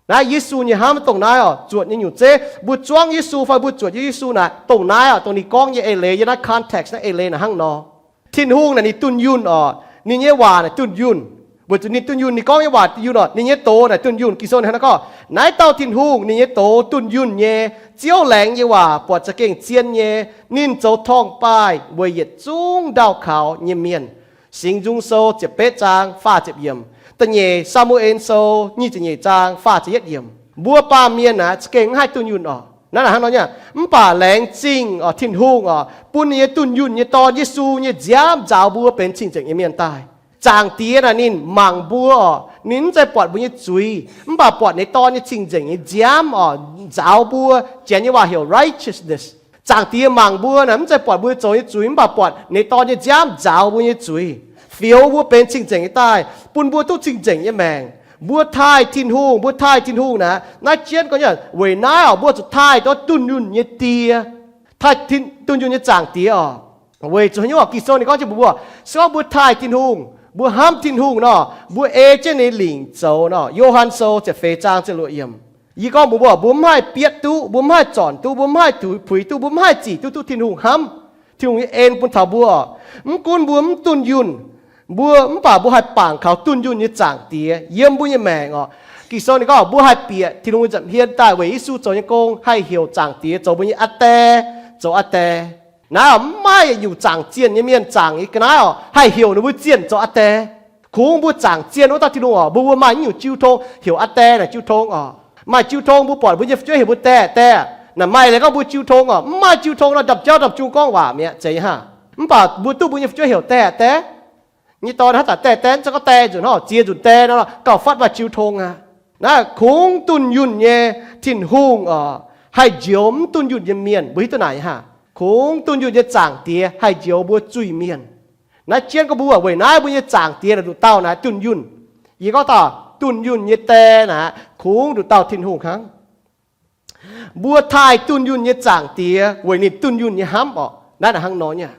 Naaiv Yesu nyei hnamv dongh naaiv oc, zuotc nyei nyungc zeiv, mbuo zuangv Yesu fai mbuo zuotc Yesu naaic, dongh naaiv oc, dongh ninh gorngv nyei eix leiz, yiem naaiv context naaiv eix leiz naaic hnangv nor. Tin-Hungh naaic ninh dunh yunh oc, ninh nyei waac naaic dunh yunh. Weic zuqc ninh dunh yunh, ninh gorngv nyei waac dunh yunh oc, ninh nyei doz naaic dunh yunh. Ging-Sou ninh hnangv naaiv gorngv, naaiv dauh Tin-Hungh ninh nyei doz dunh yunh nyei. Ziouv laengz nyei waac buatc za'gengh zien nyei. Ninh zoux torngv-baaih weic yietc zungv ndaauh kaux nyei mienh. Singx Nzung Sou ziepc betv zaang faah ziepc yiemc. Da'nyeic Saa^mu^en Sou nyic ziepc nyeic zaang faah ziepc yietv yiemc. Mbuo baamh mienh naaic za'gengh mv haih dunh yunh oc. Naaiv naaic hnangv nor nyei. Mv baac laengz zingh oc, Tin-Hungh oc, bun ninh nyei dunh yunh nyei Dorn, Yesu, nyei nziaamv nzaaux mbuo benx cing-nzengc nyei mienh daaih. Zaangc Diex naaic ninh mangc mbuo oc, ninh mv zeiz buatc mbuo nyei zuiz, mv baac buatc ninh Dorn nyei cing-nzengc nyei nziaamv oc, nzaaux mbuo. Janx nyei waac heuc righteousness. Zaangc Diex mangc mbuo naaic mv zeiz buatc mbuo zoux nyei zuiz, mv baac buatc ninh Dorn nyei nziaamv nzaaux mbuo nyei zuiz, fioux mbuo benx cing-nzengc nyei daaih, bun mbuo duqv cing-nzengc nyei maengc. Mbuo taaih Tin-Hungh, mbuo taaih Tin-Hungh naaic, naaiv jienv gorngv nyei, weic naaiv oc, mbuo zuqc taaih duqv dunh yunh nyei Die, taaih dunh yunh nyei Zaangc Diex oc. Weic zuqc haaix nyungc oc? Ging-Sou ninh gorngv jienv mbuox mbuo, se gorngv mbuo taaih Tin-Hungh, mbuo hnamv Tin-Hungh nor, mbuo ei jienv ninh lingc zoux nor. Yo^han Sou ziepc feix zaang ziepc luoqc yiemc. Yie gorngv mbuox mbuo, mbuo mv haih bietv duqv, mbuo mv haih zornc duqv, mbuo mv haih puix duqv, mbuo mv haih zic duqv, duqv Tin-Hungh hnamv, Tin-Hungh nyei en bun taux mbuo. Mv gunv mbuo mv dunh yunh, mbuo mv baac mbuo haih bangc kaux dunh yunh nyei Zaangc Diex yiem mbuo nyei maengc oc. Ging-Sou ninh gorngv mbuo haih bieqc Tin-Hungh nza'hmien daaih weic Yesu zoux nyei gong, haih heuc Zaangc Diex zoux mbuo nyei Aa Die, zoux Aa Die. Naaiv mv maaih yietc nyungc zaangc zienh nyei mienh zaangc nyei ga'naaiv oc, haih heuc ninh mbuo zienh zoux Aa Die. Kungx mbuo zaangc zienh wuov dauh Tin-Hungh oc, mbuo, mbuo maaih nyungc jiu tong heuc Aa Die naaic jiu tong oc. Maaih jiu tong mbuo buatc mbuo nyei fu'jueiv heuc mbuo Die, Die. Naaic maaih leiz gorngv mbuo jiu tong oc, mv maaih jiu tong nor, ndamv-jauv ndamv-jung gorngv waac mi'aqv, zeiz nyei hnangv. Mv baac mbuo duqv mbuo nyei fu'jueiv heuc Die, Die. Nyei dorn hnangv zanc Die, Die, mv zeiz gorngv Die nzunc hnangv, ziex nzunc Die nor, gauh fatv maaih jiu tong aqv. Naaiv kungx dunh yunh nyei Tin-Hungh oc, haih njoux mv dunh yunh nyei mienh. Mbuo hiuv duqv naaic hnangv, kungx dunh yunh nyei Zaangc Diex haih njoux mbuo zuiz-mienh. Naaiv jienv gorngv mbuo weic naaiv mbuo nyei Zaangc Diex naaic nduqc dauh naaic dunh yunh. Yie gorngv dauh dunh yunh nyei Die naaic kungx nduqc dauh Tin-Hungh hnangv. Mbuo taaih dunh yunh nyei Zaangc Diex weic ninh dunh yunh nyei hnamv oc. Naaiv hnangv nor nyei.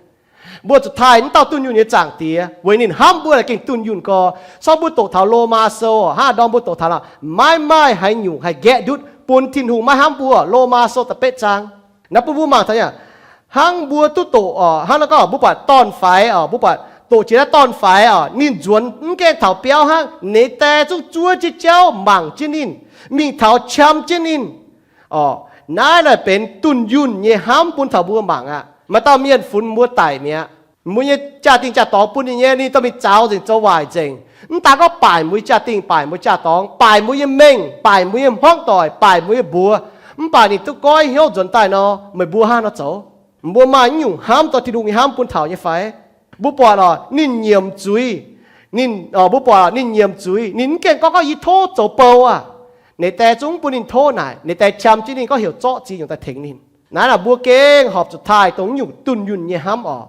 Mbuo zuqc taaih mv dauh dunh yunh nyei Zaangc Diex weic ninh hnamv mbuo naaic gengh dunh yunh gorx. Sorng mbuo doqc taux Lomaa Sou oc, hnangv ndorm mbuo doqc taux lorqc, maiv maaih haaix nyungc haih nqaeqv ndutv bun Tin-Hungh maiv hnamv mbuo. Lomaa Sou da'betv zaang. Naaiv bun mbuo mangc taux nyei, hnangv mbuo duqv doqc oc, hnangv naaiv gorngv mbuo buatc dorn-faix oc, mbuo buatc doqc jiex naaiv dorn-faix oc, ninh nzuonx mv gaengh taux biauv hnangv, ninh die zungv zuov jienv jauv mangc jienv ninh, mingh taux qam jienv ninh oc. Naaiv naaic benx dunh yunh nyei hnamv bun taux mbuo mangc aqv. Maaih dauh mienh funx mbuo daic mi'aqv, mbuo nyei jaa-dingh jaa-dorngx bun ninh nyei, ninh dorh mingh zaux nzengc, zoux waaic nzengc. Mv daaih gorngv baaic mbuo jaa-dingh, baaic mbuo jaa-dorngx, baaic mbuo nyei mengh, baaic mbuo nyei hmuangv doic, baaic mbuo nyei mbuox, mv baac ninh duqv goiv hnyouv nzuonx daaih nor, meih mbuo hnangv nor zoux. Mbuo maaih nyungc hnamv dorh Tin-Hungh nyei hnamv bun taux nyei fai? Mbuo buatc oc, ninh nyiemc zuiz. Ninh, mbuo buatc ninh nyiemc zuiz, ninh mv gaengh gorngv, gorngv yie tov zoux bou aqv. Ninh die zungv mv bun ninh tov naaic, ninh die qam jienv ninh, gorngv heuc zorqv ziex nyungc daaih tengx ninh. Naaiv naaic mbuo gengh horpc zuqc taaih dongh nyungc dunh yunh nyei hnamv oc,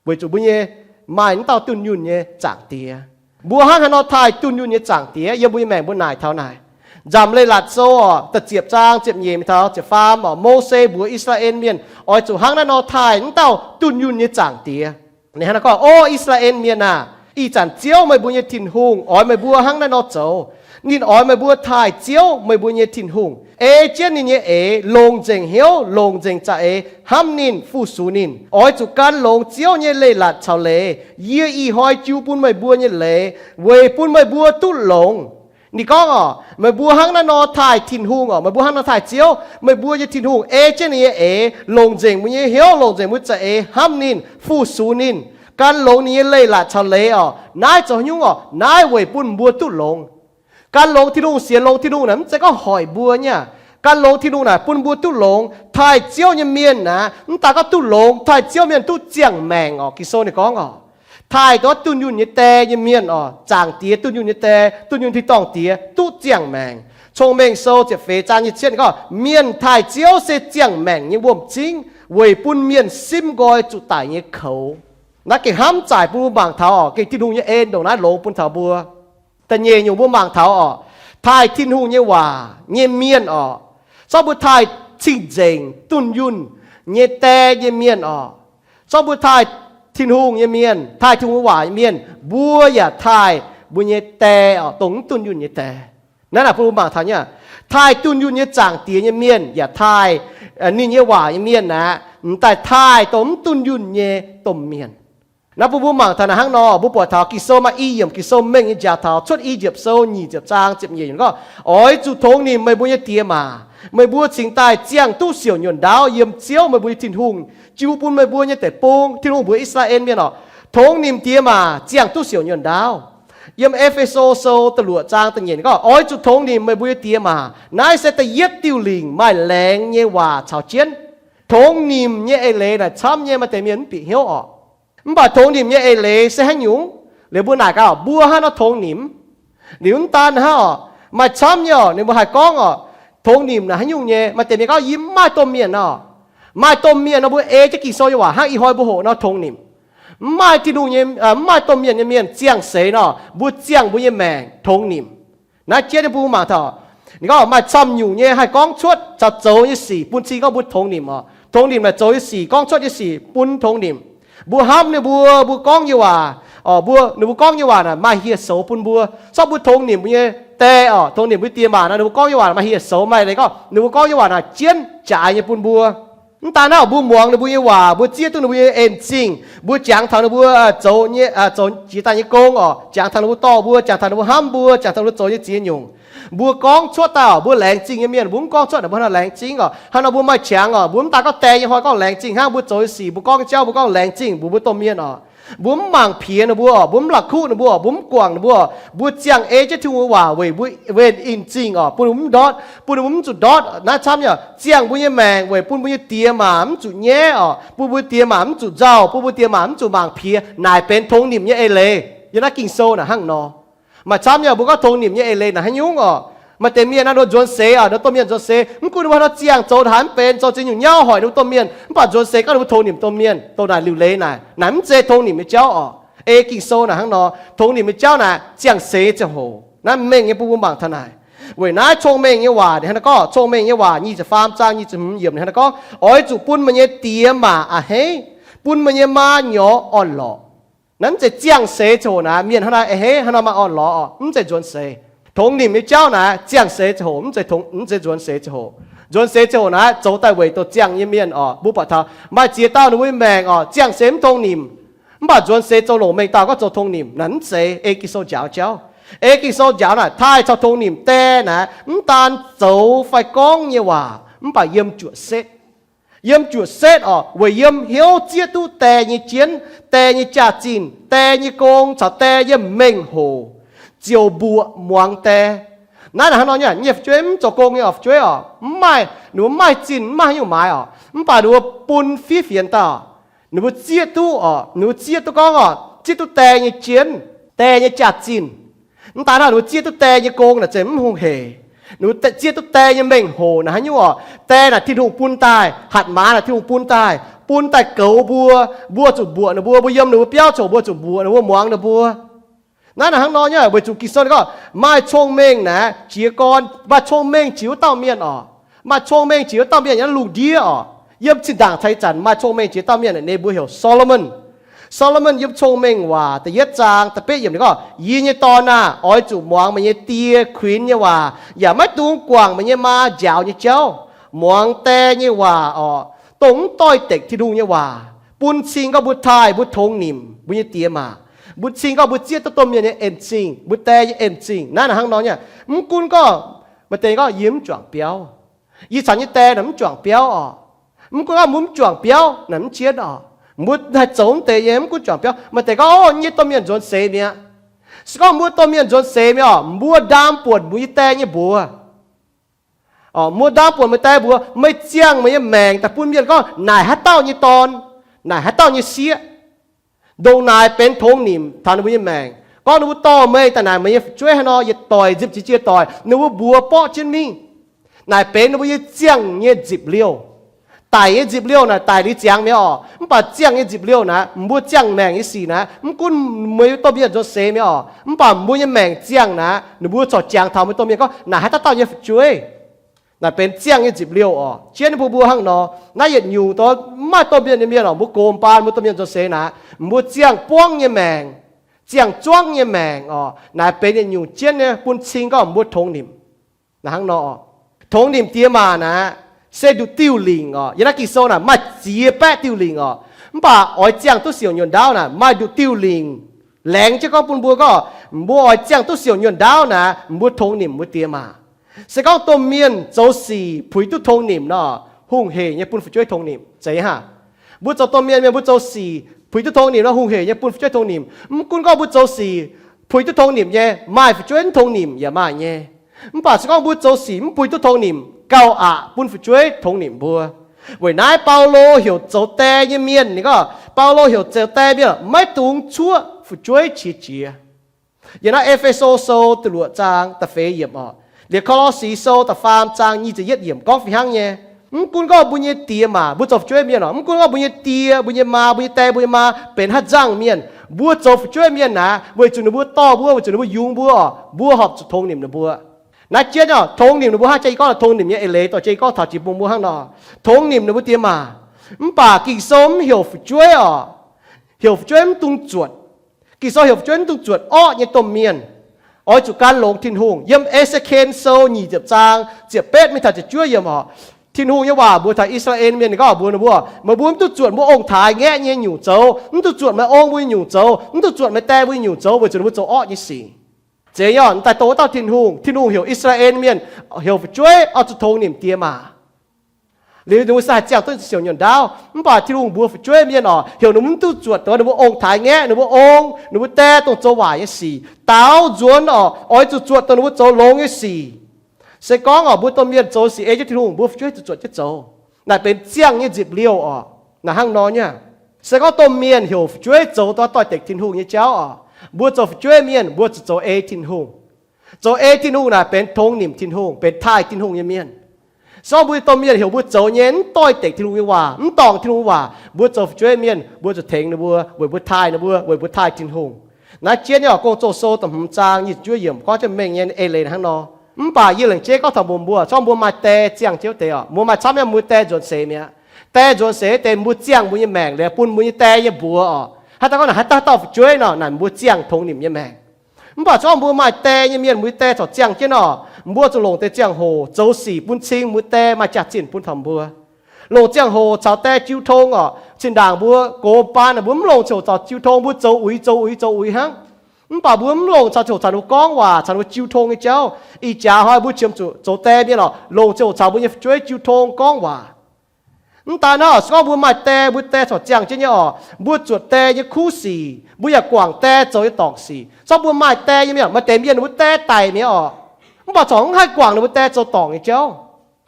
weic zuqc mbuo nyei maaih mv dauh dunh yunh nyei Zaangc Diex. Mbuo hnangv haaix nor taaih dunh yunh nyei Zaangc Diex? Yiem mbuo nyei maengc mbuo naaic taux naaic, Nzamc Leiz-Latc Sou oc, da'ziepc zaang ziepc nyeic mingh taux ziepc faam oc, Mose mbuox I^saa^laa^en Mienh oix zuqc hnangv naaiv nor taaih mv dauh dunh yunh nyei Zaangc Diex. Ninh hnangv naaiv gorngv, O I^saa^laa^en Mienh aah! Ih zanc Ziouv, meih mbuo nyei Tin-Hungh, oix meih mbuo hnangv naaiv nor zoux. Ninh oix meih mbuo taaih Ziouv, meih mbuo nyei Tin-Hungh, ei jienv ninh nyei eix, longc nzengc hnyouv, longc nzengc za'eix hnamv ninh, fu-sux ninh. Oix zuqc gan longx Ziouv nyei leiz-latc caux leiz, yie ih hnoi jiu bun meih mbuo nyei leiz, weic bun meih mbuo duqv longx. Ninh gorngv oc, meih mbuo hnangv naaiv nor taaih Tin-Hungh oc, meih mbuo hnangv nor taaih Ziouv, meih mbuo nyei Tin-Hungh, ei jienv ninh nyei eix, longc nzengc mbuo nyei hnyouv, longc nzengc mbuo za'eix hnamv ninh, fu-sux ninh, gan longx ninh nyei leiz-latc caux leiz oc. Naaiv zoux haaix nyungc oc? Naaiv weic bun mbuo duqv longx. Gan longx Tin-Hungh, sienx longx Tin-Hungh naaic mv zeiz gorngv hoic mbuo nyei. Gan longx Tin-Hungh naaic bun mbuo duqv longx. Taaih Ziouv nyei mienh naaic mv daaih gorngv duqv longx, taaih Ziouv mienh duqv ziangh maengc oc. Ging-Sou ninh gorngv oc, taaih dongh dunh yunh nyei die nyei mienh oc, Zaangc Diex dunh yunh nyei die, dunh yunh tin-dorngh Diex duqv ziangh maengc. Cong-Mengh Sou ziepc feix zaang nyei cietv gorngv, mienh taaih Ziouv se ziangh maengc nyei wuom-zingv, weic bun mienh simv nqoi zuqc daic nyei koux. Naaiv gengh hnamv zaaic bun mbuo mangc taux oc, gengh Tin-Hungh nyei en ndongc naaiv longx bun taux mbuo. Da'nyeic nyungc mbuo mangc taux oc, taaih Tin-Hungh nyei waac nyei mienh oc, zorqv mbuo taaih cing-nzengc dunh yunh nyei die nyei mienh oc, zorqv mbuo taaih Tin-Hungh nyei mienh, taaih Tin-Hungh nyei waac nyei mienh, mbuo yaac taaih mbuo nyei die oc, dongh mv dunh yunh nyei die. Naaiv naaic bun mbuo mangc taux nyei, taaih dunh yunh nyei Zaangc Diex nyei mienh yaac taaih ninh nyei waac nyei mienh aeqv, m'daaih taaih dongh mv dunh yunh nyei domh mienh. Naaiv bun mbuo mangc taux naaic hnangv nor, mbuo buatc taux Ging-Sou maaih i yiemc Ging-Sou mengh nyei njaaux taux Cuotv I^yipv Sou nyic ziepc zaang ziepc nyeic gorngv, Oix zuqc tongx nimc meih mbuo nyei die maac. Meih mbuo cingx daaih ziangh duqv siouc nyuonh ndaauv yiem Ziouv, meih mbuo nyei Tin-Hungh, jiu bun meih mbuo nyei deic-bung. Tin-Hungh mbuox I^saa^laa^en Mienh oc, tongx nimc die maac ziangh duqv siouc nyuonh ndaauv. Yiem E^fe^so Sou da'luoqc zaang da'nyeic gorngv, Oix zuqc tongx nimc meih mbuo nyei die maac. Naaiv se da'yietv diuh lingc maaih laengz nyei waac caux jienv. Tongx nimc nyei eix leiz naaic camv nyei, maaih deix mienh mv bieqc hnyouv oc. Mv baac tongx nimc nyei eix leiz se haaix nyungc? Liuz mbuo naaic gaax, mbuo hnangv nor tongx nimc. Liuz mv daan hnangv oc, maaih camv nyei oc, ninh mbuo haih gorngv oc, tongx nimc naaic haaix nyungc nyei? Maaih deix mienh gorngv, Yie mv maaih domh mienh nor. Maaih domh mienh nor, mbuo ei jienv Ging-Sou nyei waac hnangv ih hnoi mbuo hoqc nor tongx nimc. Mv maaih Tin-Hungh nyei, mv maaih domh mienh nyei mienh ziangh seix nor, mbuo ziangh mbuo nyei maengc tongx nimc. Naaiv jienv nyei bun mbuo mangc taux, ninh gorngv maaih camv nyungc nyei haih gorngv cuotv caux zoux nyei sic bun cing gorngv mbuo tongx nimc oc. Tongx nimc naaic zoux nyei sic, gorngv cuotv nyei sic bun tongx nimc. Mbuo hnamv ninh mbuo, mbuo gorngv nyei waac, mbuo, ninh mbuo gorngv nyei waac naaic maaih hieh soux bun mbuo. Corc mbuo tongx nimc mbuo nyei die oc, tongx nimc mbuo die maac naaic, ninh mbuo gorngv nyei waac maaih hieh soux, maaih leiz gorngv ninh mbuo gorngv nyei waac naaic jienv jaaix nyei bun mbuo. Mv daan naaiv, mbuo muangx ninh mbuo nyei waac, mbuo zieqv duqv ninh mbuo nyei en zingh, mbuo jangx taux ninh mbuo zoux nyei, zoux jiex daaih nyei gong oc, jangx taux ninh mbuo dorh mbuo, jangx taux ninh mbuo hnamv mbuo, jangx taux ninh mbuo zoux nyei ziex nyungc. Mbuo gorngv cuotv daaih oc, mbuo laengz zingh nyei mienh. Mbuo mv gorngv cuotv naaic mbuo hnangv nor laengz zingh oc. Hnangv nor mbuo maaih qangx oc, mbuo mv daan gorngv die nyei hnoi gorngv laengz zingh hnangv. Mbuo zoux nyei sic, mbuo gorngv nyei jauv, mbuo gorngv laengz zingh mbuox mbuo domh mienh oc. Mbuo mv mangc piex ninh mbuo oc, mbuo mv la'kuqv ninh mbuo oc, mbuo mv guangc ninh mbuo oc. Mbuo ziangh ei jienv Tin-Hungh nyei waac weic mbuo, weic en zingh oc, bun ninh mbuo mv ndortv, bun ninh mbuo mv zuqc ndortv. Naaiv camv nyei, ziangh mbuo nyei maengc weic bun mbuo nyei die maac mv zuqc nyaiv oc, bun mbuo die maac mv zuqc nzauh, bun mbuo die maac mv zuqc mangc piex. Naaic benx tongx nimc nyei eix leiz. Yiem naaiv Ging-Sou naaic hnangv nor. Maaih camv nyei mbuo gorngv tongx nimc nyei eix leiz naaic haaix nyungc oc. Maaih deix mienh naaiv, ninh mbuo nzuonx seix oc, ninh mbuo domh mienh nzuonx seix, mv gunv ninh mbuo hnangv haaix nor ziangh zoux haaix mv benx, zoux ziex nyungc nyauv hoic ninh mbuo domh mienh, mv baac nzuonx seix gorngv ninh mbuo tongx nimc domh mienh, dongh naaic liuc leiz naaic. Naaic mv zeiz tongx nimc nyei jauv oc. Ei Ging-Sou naaic hnangv nor, tongx nimc nyei jauv naaic ziangh seix ziangh hoc. Naaiv mengh nyei bun mbuo mangc taux naaic. Weic naaiv cong-mengh nyei waac ninh hnangv naaiv gorngv, Cong-Mengh nyei Waac nyic ziepc faam zaang nyic ziepc hmz yiemc ninh hnangv naaiv gorngv, oix zuqc bun meih nyei die maac a'hneiv, bun meih nyei maa nyorx orn-lorqc. Naaiv mv zeiz ziangh seix ziangh hoc naaic mienh hnangv naaiv a'hneiv, hnangv naaiv maaih orn-lorqc oc, mv zeiz nzuonx seix. Tongx nimc nyei jauv naaic ziangh seix ziangh hoc, mv zeiz, mv zeiz nzuonx seix ziangh hoc. Nzuonx seix ziangh hoc naaic zoux daaih weic douz ziangh nyei mienh oc. Mbuo buatc taux maaih ziex dauh ninh mbuo nyei maengc oc, ziangh seix mv tongx nimc, mv baac nzuonx seix zoux longc mengh dauh gorngv zoux tongx nimc. Naaic mv zeiz ei Ging-Sou njaaux jauv. Ei Ging-Sou njaaux naaic taaih caux tongx nimc die naaic mv daan zoux fai gorngv nyei waac, mv baac yiem juoqc setv. Yiem juoqc setv oc, weic yiem hnyouv zieqv duqv die nyei jienv, die nyei jaax-zinh, die nyei gong caux die nyei mengh hoc, ziouc mbuoqc muangx die. Naaiv naaic hnangv nor nyei, nyei fu'jueiv mv zoux gong nyei oc, fu'jueiv oc, mv maaih, ninh mbuo mv maaih zinh, mv maaih haaix nyungc maaiz oc, mv baac ninh mbuo bun fiev fienx daaih. Ninh mbuo zieqv duqv oc, ninh mbuo zieqv duqv gorngv oc, zieqv duqv die nyei jienv, die nyei jaax-zinh. Mv daan hnangv, ninh mbuo zieqv duqv die nyei gong naaic zeiz mv hungh hec. Ninh mbuo zieqv duqv die nyei mengh hoc naaic haaix nyungc oc, die naaic Tin-Hungh bun daaih, hatc maaz naaic Tin-Hungh bun daaih, bun daaih goux mbuo, mbuo zuqc mbuoqc ninh mbuo, mbuo yiem ninh mbuo biauv ziouc mbuo zuqc mbuoqc ninh mbuo, muangx ninh mbuo. Naaiv naaic hnangv nor nyei, weic zuqc Ging-Sou gorngv maaih cong-mengh naaic jiez gorn, maaih cong-mengh jiex wuov dauh mienh oc. Maaih cong-mengh jiex wuov dauh mienh yiem lungh ndiev oc. Yiem zinh ndaangc cai zanc maaih cong-mengh jiex dauh mienh, ninh mbuo heuc Solomon. Solomon yiem Cong-Mengh Waac da'yietv zaang da'betv yiemc ninh gorngv, Yie nyei dorn aah! Oix zuqc muangx meih nyei die kuinx nyei waac, yaac maiv dungx guangc meih nyei maa njaaux nyei jauv. Muangx die nyei waac oc, dongh mv doix-dekc Tin-Hungh nyei waac, bun cing gorngv mbuo taaih mbuo tongx nimc mbuo nyei die maac, bun cing gorngv mbuo zieqv duqv domh mienh nyei en-zingh, mbuo die nyei en-zingh. Naaiv naaic hnangv nor nyei, mv gunv gorngv maaih deix gorngv, Yie mv juangc biauv, yie caux nyei die naaic mv juangc biauv oc. Mv gunv gorngv mbuo mv juangc biauv naaic mv jienv oc. Mbuo haih zoux mv deix nyei, mv gunv juangc biauv. Maaih deix gorngv, Ov, nyei domh mienh nzuonx seix mi'aqv. Se gorngv mbuo domh mienh nzuonx seix mi'aqv oc, mbuo ndaam buonc mbuo nyei die nyei mbuox. Mbuo ndaam buonc meih die mbuox, Meih ziangh meih nyei maengc daaih bun mienh gorngv naaic haaix dauh nyei dorn, naaic haaix dauh nyei sieqv. Ndongc naaic benx tongx nimc taux ninh mbuo nyei maengc. Gorngv ninh mbuo dorh meih daaih naaic meih nyei fu'jueiv haaix nor, yietc doic nzipc jiex jiex doic ninh mbuo mbuox borqv jienv mingh. Naaic benx ninh mbuo nyei ziangh nyei nzipc liouh. Daic nyei nzipc liouh naaic daic liuz ziangx mi'aqv oc. Mv baac ziangh nyei nzipc liouh naaic, mbuo ziangh maengc nyei sic naaic, mv gunv meih domh mienh nzuonx seix mi'aqv oc, mv baac mbuo nyei maengc ziangh naaic, ninh mbuo corc jangx taux meih domh mienh gorngv, Naaic haaix dauh dauh nyei fu'jueiv? Naaic benx ziangh nyei nzipc liouh oc. Jienv bun mbuo hnangv nor, naaiv yietc nyungc do mv maaih domh mienh nyei mienh oc, mbuo gox baan mbuo domh mienh nzuonx seix naaic, mbuo ziangh buangv nyei maengc, ziangh zuangv nyei maengc oc. Naaic benx yietc nyungc jienv nyei bun cing gorngv mbuo tongx nimc. Naaic hnangv nor, tongx nimc diex maac naaic se nduqc diuh lingc oc. Yiem naaiv Ging-Sou naaic maaih ziex baeqv diuh lingc oc. Mv baac oix ziangh duqv siouc nyuonh ndaauv naaic maaih nduqc diuh lingc. Laengz jienv gorngv bun mbuo gorngv, mbuo oix ziangh duqv siouc nyuonh ndaauv naaic, mbuo tongx nimc mbuo diex maac. Se gorngv domh mienh zoux sic puix duqv tongx nimc nor, hungh heic nyei bun fu'jueiv tongx nimc. Zeiz hnangv. Mbuo zoux domh mienh, mienh mbuo zoux sic puix duqv tongx nimc nor, hungh heic nyei bun fu'jueiv tongx nimc. Mv gunv gorngv mbuo zoux sic puix duqv tongx nimc nyei, maaih fu'jueiv mv tongx nimc yaac maaih nyei. Mv baac se gorngv mbuo zoux sic mv puix duqv tongx nimc, gauh aqc bun fu'jueiv tongx nimc mbuo. Weic naaiv Baulo heuc zoux die nyei mienh, ninh gorngv, Baulo heuc zoux die mienh maiv dungx cuoqv fu'jueiv qiex jiez. Yiem naaiv E^fe^so Sou da'luoqc zaang da'feix yiemc oc, liuz Ko^lo^si Sou da'faam zaang nyic ziepc yietv yiemc gorngv fih hnangv nyei. Mv gunv gorngv mbuo nyei diex maac, mbuo zoux fu'jueiv mienh oc, mv gunv gorngv mbuo nyei diex, mbuo nyei maa, mbuo nyei die, mbuo nyei maa benx haaix nzangc mienh, mbuo zoux fu'jueiv mienh naaic weic zuqc ninh mbuo dorh mbuo, weic zuqc ninh mbuo yungz mbuo oc, mbuo horpc zuqc tongx nimc ninh mbuo. Naaiv jienv oc, tongx nimc ninh mbuo hnangv jai gorngv tongx nimc nyei eix leiz dorh jai gorngv taux jiex bun mbuo hnangv nor, tongx nimc ninh mbuo diex maac. Mv baac Ging-Sou mv heuc fu'jueiv oc, heuc fu'jueiv mv dungx zuotc. Ging-Sou heuc fu'jueiv mv dungx zuotc orqv nyei domh mienh, oix zuqc gan longx Tin-Hungh. Yiem E^se^ken Sou nyic ziepc zaang ziepc betv mingh taux ziepc juov yiemc oc, Tin-Hungh nyei waac mbuox taux I^saa^laa^en Mienh, ninh gorngv mbuox ninh mbuo, meih mbuo mv dungx zuotc mbuo ong-taaix ngaeqv nyei nyungc zoux, mv dungx zuotc meih ong mbuo nyei nyungc zoux, mv dungx zuotc meih die mbuo nyei nyungc zoux, weic zuqc ninh mbuo zoux orqv nyei sic. Zeiz nyei oc, daaih dongh wuov dauh Tin-Hungh, Tin-Hungh heuc I^saa^laa^en Mienh, heuc fu'jueiv oix zuqc tongx nimc diex maac. Liuz ninh mbuo se haih ziangh duqv siouc nyuonh ndaauv. Mv baac Tin-Hungh mbuox fu'jueiv mienh oc, heuc ninh mbuo mv dungx zuotc dongh ninh mbuo ong-taaix ngaeqv, ninh mbuo ong, ninh mbuo die dongh zoux waaic nyei sic. Daaux nzuonx oc, oix zuqc zuotc dongh ninh mbuo zoux longx nyei sic. Se gorngv oc, mbuo domh mienh zoux sic ei jienv Tin-Hungh, mbuo fu'jueiv zuqc zuotc jienv zoux. Naaic benx ziangh nyei nzipc liouh oc. Naaic hnangv nor nyei. Se gorngv domh mienh heuc fu'jueiv zoux dongh doix-dekc Tin-Hungh nyei jauv oc, mbuo zoux fu'jueiv mienh mbuo zuqc zoux ei Tin-Hungh. Zoux ei Tin-Hungh naaic benx tongx nimc Tin-Hungh, benx taaih Tin-Hungh nyei mienh. Se gorngv mbuo domh mienh heuc mbuo zoux nyei mv doix-dekc Tin-Hungh nyei waac, mv dorngc Tin-Hungh waac, mbuo zoux fu'jueiv mienh mbuo zuqc tengx ninh mbuo, weic mbuo taaih ninh mbuo, weic mbuo taaih Tin-Hungh. Naaiv jienv nyei oc, Gong-Zoh Sou da'hmz zaang nyic ziepc juov yiemc gorngv jienv mengh nyei eix leiz hnangv nor. Mv baac yie laengz jeiv gorngv taux mbuox mbuo, se gorngv mbuo maaih die ziangh jienv wuov deix oc, mbuo maaih camv nyei, mbuo die nzuonx seix mi'aqv. Die nzuonx seix deix mbuo ziangh mbuo nyei maengc liuz bun mbuo nyei die nyei mbuox oc. Haaix dauh gorngv naaic haaix dauh dauh fu'jueiv nor, naaic mbuo ziangh tongx nimc nyei maengc. Mv baac se gorngv mbuo maaih die nyei mienh, mbuo nyei die corc ziangh jienv oc, mbuo zuqc longc deix ziangh hoc zoux sic bun cing mbuo die maaih jaax-zinh bun taux mbuo. Longc ziangh hoc caux die jiu tong oc. Zinh ndaangc mbuo gox baan, mbuo mv longc ziangh hoc caux jiu tong, mbuo zoux uix, zoux uix, zoux uix hnangv. Mv baac mbuo mv longc caux ziangh hoc caux ninh mbuo gorngv waac, caux ninh mbuo jiu tong nyei jauv. Ih jaax hnoi mbuo qiemx zuqc zoux die mienh oc, longc ziangh hoc caux mbuo nyei fu'jueiv jiu tong gorngv waac. Mv daaih nor, se gorngv mbuo maaih die, mbuo die corc ziangh jienv nyei oc, mbuo zuotc die nyei kuv sic, mbuo yaac guangc die zoux nyei dorngc sic. Se gorngv mbuo maaih die nyei mienh, maaih deix mienh ninh mbuo die daic mi'aqv oc, mv baac corc mv haih guangc ninh mbuo die zoux dorngc nyei jauv.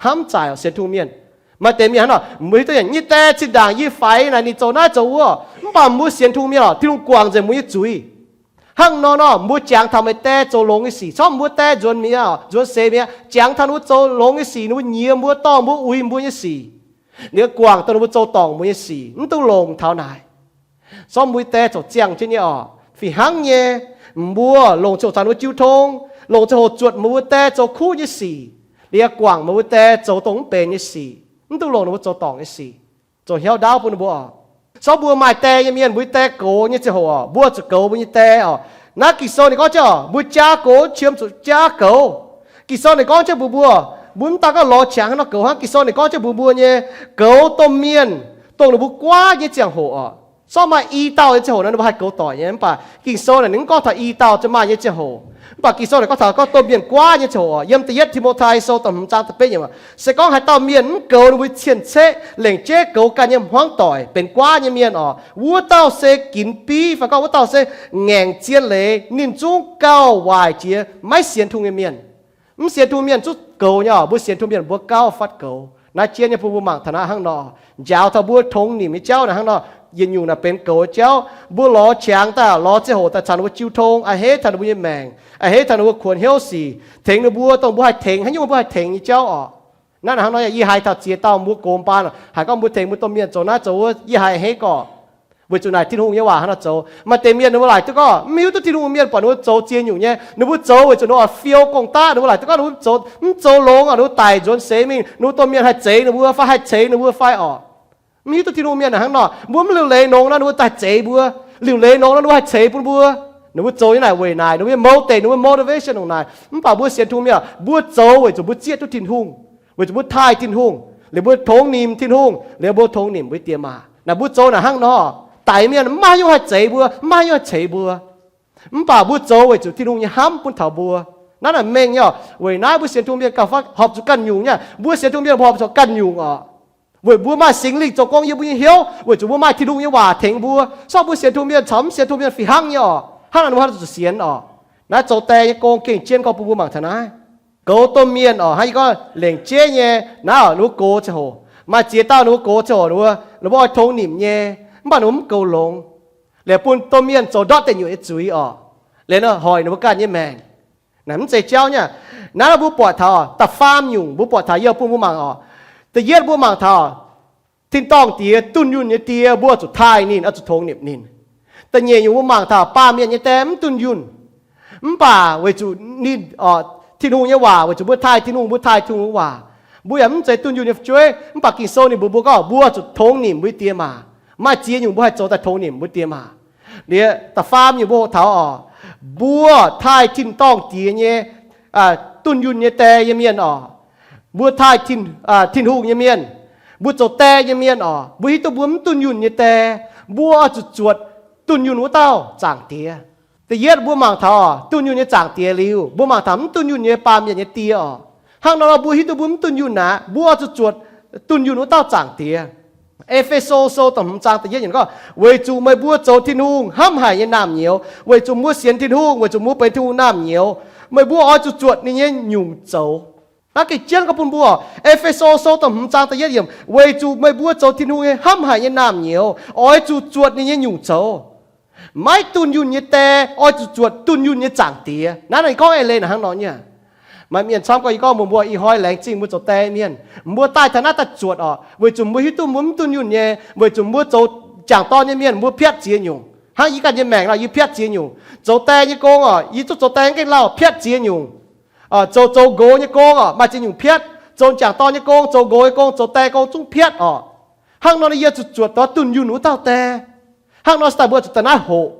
Hnamv zaaic oc, sienx Tin-Hungh mienh. Maaih deix mienh hnangv nor, mbuo hiuv duqv yaac nyei die zinh ndaangc yie faix naaic ninh zoux naaiv zoux wuov, mv baac mbuo sienx Tin-Hungh mienh oc, Tin-Hungh guangc nzengc mbuo nyei zuiz. Hnangv nor nor, mbuo jangx taux meih die zoux longx nyei sic, corc mbuo die nzuonx mi'aqv, nzuonx seix mi'aqv, jangx taux ninh mbuo zoux longx nyei sic, ninh mbuo nyiex mbuo, dorh mbuo, uix mbuo nyei sic. Liuz guangc dongh ninh mbuo zoux dorngc mbuo nyei sic, mv dungx longc taux naaic. Corc mbuo die corc ziangh jienv nyei oc, fih hnangv nyei. Mbuo longc ziangh hoc caux ninh mbuo jiu tong, longc ziangh hoc zuotc meih mbuo die zoux kuv nyei sic, liuz guangc meih mbuo die zoux dongh mv benx nyei sic, mv dungx longc ninh mbuo zoux dorngc nyei sic, zoux hnyouv ndaauv bun ninh mbuo oc. Corc mbuo maaih die nyei mienh, mbuo die goux nyei ziangh hoc oc, mbuo zuqc goux mbuo nyei die oc. Naaiv Ging-Sou ninh gorngv jienv oc, mbuo jaa goux qiemx zuqc jaa goux. Ging-Sou ninh gorngv jienv mbuox mbuo, mbuo mv daan gorngv lorz qangx hnangv nor goux hnangv. Ging-Sou ninh gorngv jienv mbuox mbuo nyei, goux domh mienh dongh ninh mbuo guaav nyei ziangh hoc oc. Corc maaih i dauh nyei ziangh hoc nor ninh mbuo haih goux doic nyei, mv baac Ging-Sou naaic ninh mv gorngv taux i dauh ziouc maaih nyei ziangh hoc. Mv baac Ging-Sou naaic gorngv taux gorngv domh mienh guaav nyei ziangh hoc oc. Yiem da'yietv Ti^mo^tai Sou da'hmz zaang da'betv yiemc, se gorngv haaix dauh mienh mv goux ninh mbuo cien-ceqv, lengc jeiv goux ganh nyei hmuangv doic, benx guaav nyei mienh oc, wuov dauh se ginx biv, fai gorngv wuov dauh se ngaengc zien leiz, ninh zungv gauh waaic jiex maiv sienx Tin-Hungh nyei mienh. Mv sienx Tin-Hungh mienh zungv goux nyei oc. Mbuo sienx Tin-Hungh mienh mbuo gauh fatv goux. Naaiv jien nyei bun mbuo mangc taux naaiv hnangv nor, njaaux taux mbuo tongx nimc nyei jauv naaic hnangv nor, yietc nyungc naaic benx goux nyei jauv. Mbuo lorz qangx daaih, lorz ziangh hoc daaih caux ninh mbuo jiu tong, a'hneiv taux ninh mbuo nyei maengc, a'hneiv taux ninh mbuo kuonx hnyouv sic, tengx ninh mbuo dongh mbuo haih tengx, haaix nyungc mbuo haih tengx nyei jauv oc. Naaiv hnangv nor yie haiz taux ziex dauh mbuo gox baan, haiz gorngv mbuo tengx mbuo domh mienh zoux naaiv zoux wuov, yie haiz a'hneiv gorqv. Weic zuqc naaic Tin-Hungh nyei waac hnangv nor zoux. Maaih deix mienh ninh mbuo laaic duqv gorngv mv hiuv duqv Tin-Hungh mienh buatc ninh mbuo zoux ziex nyungc nyei, ninh mbuo zoux weic zuqc ninh mbuo oix fiou gong-daqv, ninh mbuo laaic duqv gorngv ninh mbuo zoux mv zoux longx oc, ninh mbuo daic nzuonx seix mingh, ninh mbuo domh mienh haih zeix ninh mbuo fai haih ceix ninh mbuo fai oc. Mv hiuv duqv Tin-Hungh mienh hnangv nor, mbuo mv liuc leiz nongx nor ninh mbuo daaih zeix mbuo, liuc leiz nongx nor ninh mbuo haih ceix bun mbuo. Ninh mbuo zoux nyei naaic weic naaic, ninh mbuo nyei motive, ninh mbuo motivation dongh naaic. Mv baac mbuo sienx Tin-Hungh mienh, mbuo zoux weic zuqc mbuo zieqv duqv Tin-Hungh, weic zuqc mbuo taaih Tin-Hungh, liuz mbuo tongx nimc Tin-Hungh, liuz mbuo tongx nimc mbuo nyei diex maac. Naaic mbuo zoux naaic hnangv nor, daic mienh mv maaih haaix nyungc haih zeix mbuo, mv maaih haaix nyungc haih ceix mbuo. Mv baac mbuo zoux weic zuqc Tin-Hungh nyei hnamv bun taux mbuo. Naaiv naaic mengh nyei oc. Weic naaiv mbuo sienx Tin-Hungh mienh gauh horpc zuqc ganh nyungc nyei. Mbuo sienx Tin-Hungh mienh mbuo horpc zuqc ganh nyungc oc. Weic mbuo maaih Singx Lingh zoux gong yiem mbuo nyei hnyouv, weic zuqc mbuo maaih Tin-Hungh nyei waac tengx mbuo. Se gorngv mbuo sienx Tin-Hungh mienh caux mv sienx Tin-Hungh mienh fih hnangv nyei oc. Hnangv naaic mbuo haih zuqc sienx oc. Naaiv zoux die nyei gong gengh jienv gorngv bun mbuo mangc taux naaiv. Goux domh mienh oc, hnangv yie gorngv lengc jeiv nyei naaiv oc, ninh mbuo gox ziangh hoc, maaih ziex dauh ninh mbuo gox ziangh hoc, ninh mbuo, ninh mbuo oix tongx nimc nyei, mv baac ninh mbuo mv goux longx. Liuz bun domh mienh zoux ndortv deic nyuoqc nyei zuiz oc. Liuz nor hoic ninh mbuo ganh nyei maengc. Naaic mv zeiz jauv nyei. Naaiv mbuo buatc taux da'faam nyungc, mbuo buatc taux yie bun mbuo mangc oc. Da'yietv mbuo mangc taux tin-dorngh Diex, dunh yunh nyei Die, mbuo zuqc taaih ninh, oix zuqc tongx nimc ninh. Da'nyeic nyungc mbuo mangc taux baamh mienh nyei die mv dunh yunh. Mv baac weic zuqc ninh, Tin-Hungh nyei waac, weic zuqc mbuo taaih Tin-Hungh, mbuo taaih Tin-Hungh nyei waac, mbuo yaac mv zeiz dunh yunh nyei fu'jueiv. Mv baac Ging-Sou ninh mbuox mbuo gorngv mbuo zuqc tongx nimc mbuo nyei die maah. Maaih ziex nyungc mbuo haih zoux daaih tongx nimc mbuo die maah. Liuz da'faam nyungc mbuo hoqc taux oc, mbuo taaih tin-dorngh Diex nyei, dunh yunh nyei die nyei mienh oc, mbuo taaih Tin-Hungh nyei mienh, mbuo zoux die nyei mienh oc, mbuo hiuv duqv mbuo mv dunh yunh nyei die, mbuo oix zuqc zuotc dunh yunh wuov dauh Zaangc Diex. Da'yietv mbuo mangc taux dunh yunh nyei Zaangc Diex liuz, mbuo mangc taux mv dunh yunh nyei baamh mienh nyei die oc. Hnangv nor mbuo hiuv duqv mbuo mv dunh yunh aqv, mbuo oix zuqc zuotc dunh yunh wuov dauh Zaangc Diex. E^fe^so Sou da'hmz zaang da'yietv yiemc gorngv, Weic zuqc meih mbuo zoux Tin-Hungh hnamv haic nyei naamh nyouz, weic zuqc mbuo sienx Tin-Hungh, weic zuqc mbuo benx Tin-Hungh naamh nyouz, meih mbuo oix zuqc zuotc ninh nyei nyungc zoux. Naaiv gengh jienv gorngv bun mbuo, E^fe^so Sou da'hmz zaang da'yietv yiemc, Weic zuqc meih mbuo zoux Tin-Hungh nyei hnamv haic nyei naamh nyouz, oix zuqc zuotc ninh nyei nyungc zoux. Maiv dunh yunh nyei die oix zuqc zuotc dunh yunh nyei Zaangc Diex. Naaiv ninh gorngv eix leiz naaic hnangv nor nyei. Maaih mienh camv gorngv, yie gorngv mbuox mbuo, ih hnoi laengz zingh mbuo zoux die mienh, mbuo daaih taux naaiv daaih zuotc oc, weic zuqc mbuo hiuv duqv mbuo mv dunh yunh nyei, weic zuqc mbuo zoux jangc dorn nyei mienh, mbuo piatv ziex nyungc. Hnangv yie ganh nyei maengc nor, yie piatv ziex nyungc. Zoux die nyei gong oc, yie zungv zoux die gengh lauh piatv ziex nyungc. Zoux zoux nqox nyei gong oc, maaih ziex nyungc piatv. Zoux jangc dorn nyei gong, zoux nqox nyei gong, zoux die gong zungv piatv oc. Hnangv nor yie zuqc zuotc dunh yunh wuov dauh die. Hnangv nor se daaih mbuo zuqc daaih naaiv hoqc.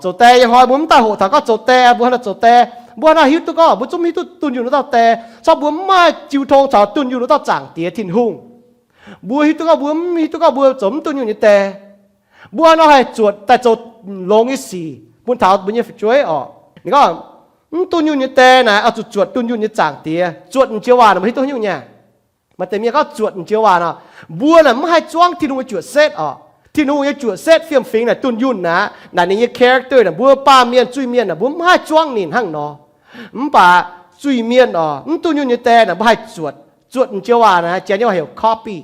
Zoux die nyei hnoi mbuo mv daaih hoqc taux gorngv zoux die, mbuo hnangv nor zoux die, mbuo hnangv nor hiuv duqv gorngv mbuo zungv hiuv duqv dunh yunh wuov dauh die. Corc mbuo mv maaih jiu tong caux dunh yunh wuov dauh Zaangc Diex Tin-Hungh. Mbuo hiuv duqv gorngv mbuo mv hiuv duqv gorngv mbuo zoux mv dunh yunh nyei die. Mbuo hnangv nor haih zuotc daaih zoux longx nyei sic bun taux mbuo nyei fu'jueiv oc. Ninh gorngv, mv dunh yunh nyei die naaic oix zuqc zuotc dunh yunh nyei Zaangc Diex. Zuotc naaic joux waac naaic mbuo hiuv duqv nyungc nyei. Maaih deix mienh gorngv zuotc naaic joux waac nor, mbuo naaic mv haih zuangv Tin-Hungh nyei juoqc setv oc. Tin-Hungh nyei juoqc setv fiem-fingx naaic dunh yunh aqv. Naaic ninh nyei character naaic, mbuo baamh mienh zuiz-mienh naaic mbuo mv haih zuangv ninh hnangv nor. Mv baac zuiz-mienh oc, mv dunh yunh nyei die naaic mbuo haih zuotc. Zuotc naaic joux waac naaic janx nyei waac heuc copy.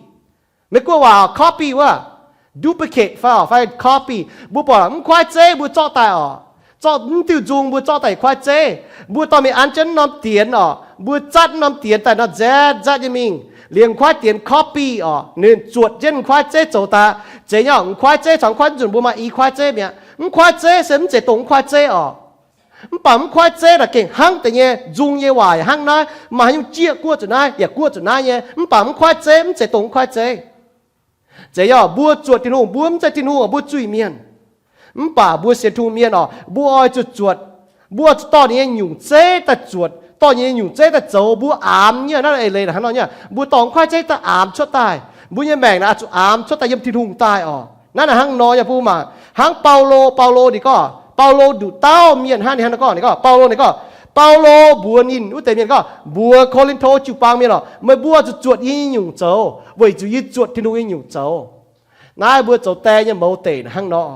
Meiv Guoqv waac copy wuov, duplicate fai, fai copy. Mbuo buatc mv kuaaiv zeiv mbuo zorqv daaih oc, zorqv mv diuh nzung mbuo zorqv daaih kuaaiv zeiv. Mbuo dorh mingh an jienv norm dienx oc, mbuo zatv norm dienx daaih nor nzetv nzetv nyei mingh. Liuz kuaaiv dienx copy oc, ninh zuotc jienv kuaaiv zeiv zoux daaih. Zeiz nyei oc, kuaaiv zeiv caux kuaaiv nzunc mbuo maaih i kuaaiv zeiv mi'aqv. Mv kuaaiv zeiv se mv zeiz dongh mv kuaaiv zeiv oc. Mv baac mv kuaaiv zeiv naaic gengh hnangv deix nyei, nzung nyei waac yaac hnangv naaiv, maaih haaix nyungc jieqv guoqv zuqc naaiv yaac guoqv zuqc naaiv nyei. Mv baac mv kuaaiv zeiv mv zeiz dongh mv kuaaiv zeiv. Zeiz nyei oc, mbuo zuotc Tin-Hungh, mbuo mv zeiz Tin-Hungh oc, mbuo zuiz-mienh. Mv baac mbuo sienx Tin-Hungh mienh oc, mbuo oix zuqc zuotc, mbuo oix zuqc dorh ninh nyei nyungc zeiv daaih zuotc, dorh ninh nyei nyungc zeiv daaih zoux. Mbuo aamx nyei, naaiv eix leiz hnangv nor nyei, mbuo dorh mv kuaaiv zeiv daaih aamx cuotv daaih. Mbuo nyei maengc naaic oix zuqc aamx cuotv daaih yiem Tin-Hungh daaih oc. Naaiv naaic hnangv nor nyei, mbuo mangc hnangv Baulo, Baulo ninh gorngv, Baulo nduqc dauh mienh hnangv, ninh hnangv nor gorngv, ninh gorngv, Baulo ninh gorngv, Baulo mbuox ninh wuov deix mienh gorngv, mbuox Ko^lin^to jiu-baang mienh oc, meih mbuo zuqc zuotc yie nyei nyungc zoux, weic zuqc yie zuotc Tin-Hungh nyei nyungc zoux. Naaiv mbuo zoux die nyei mouz deic hnangv nor.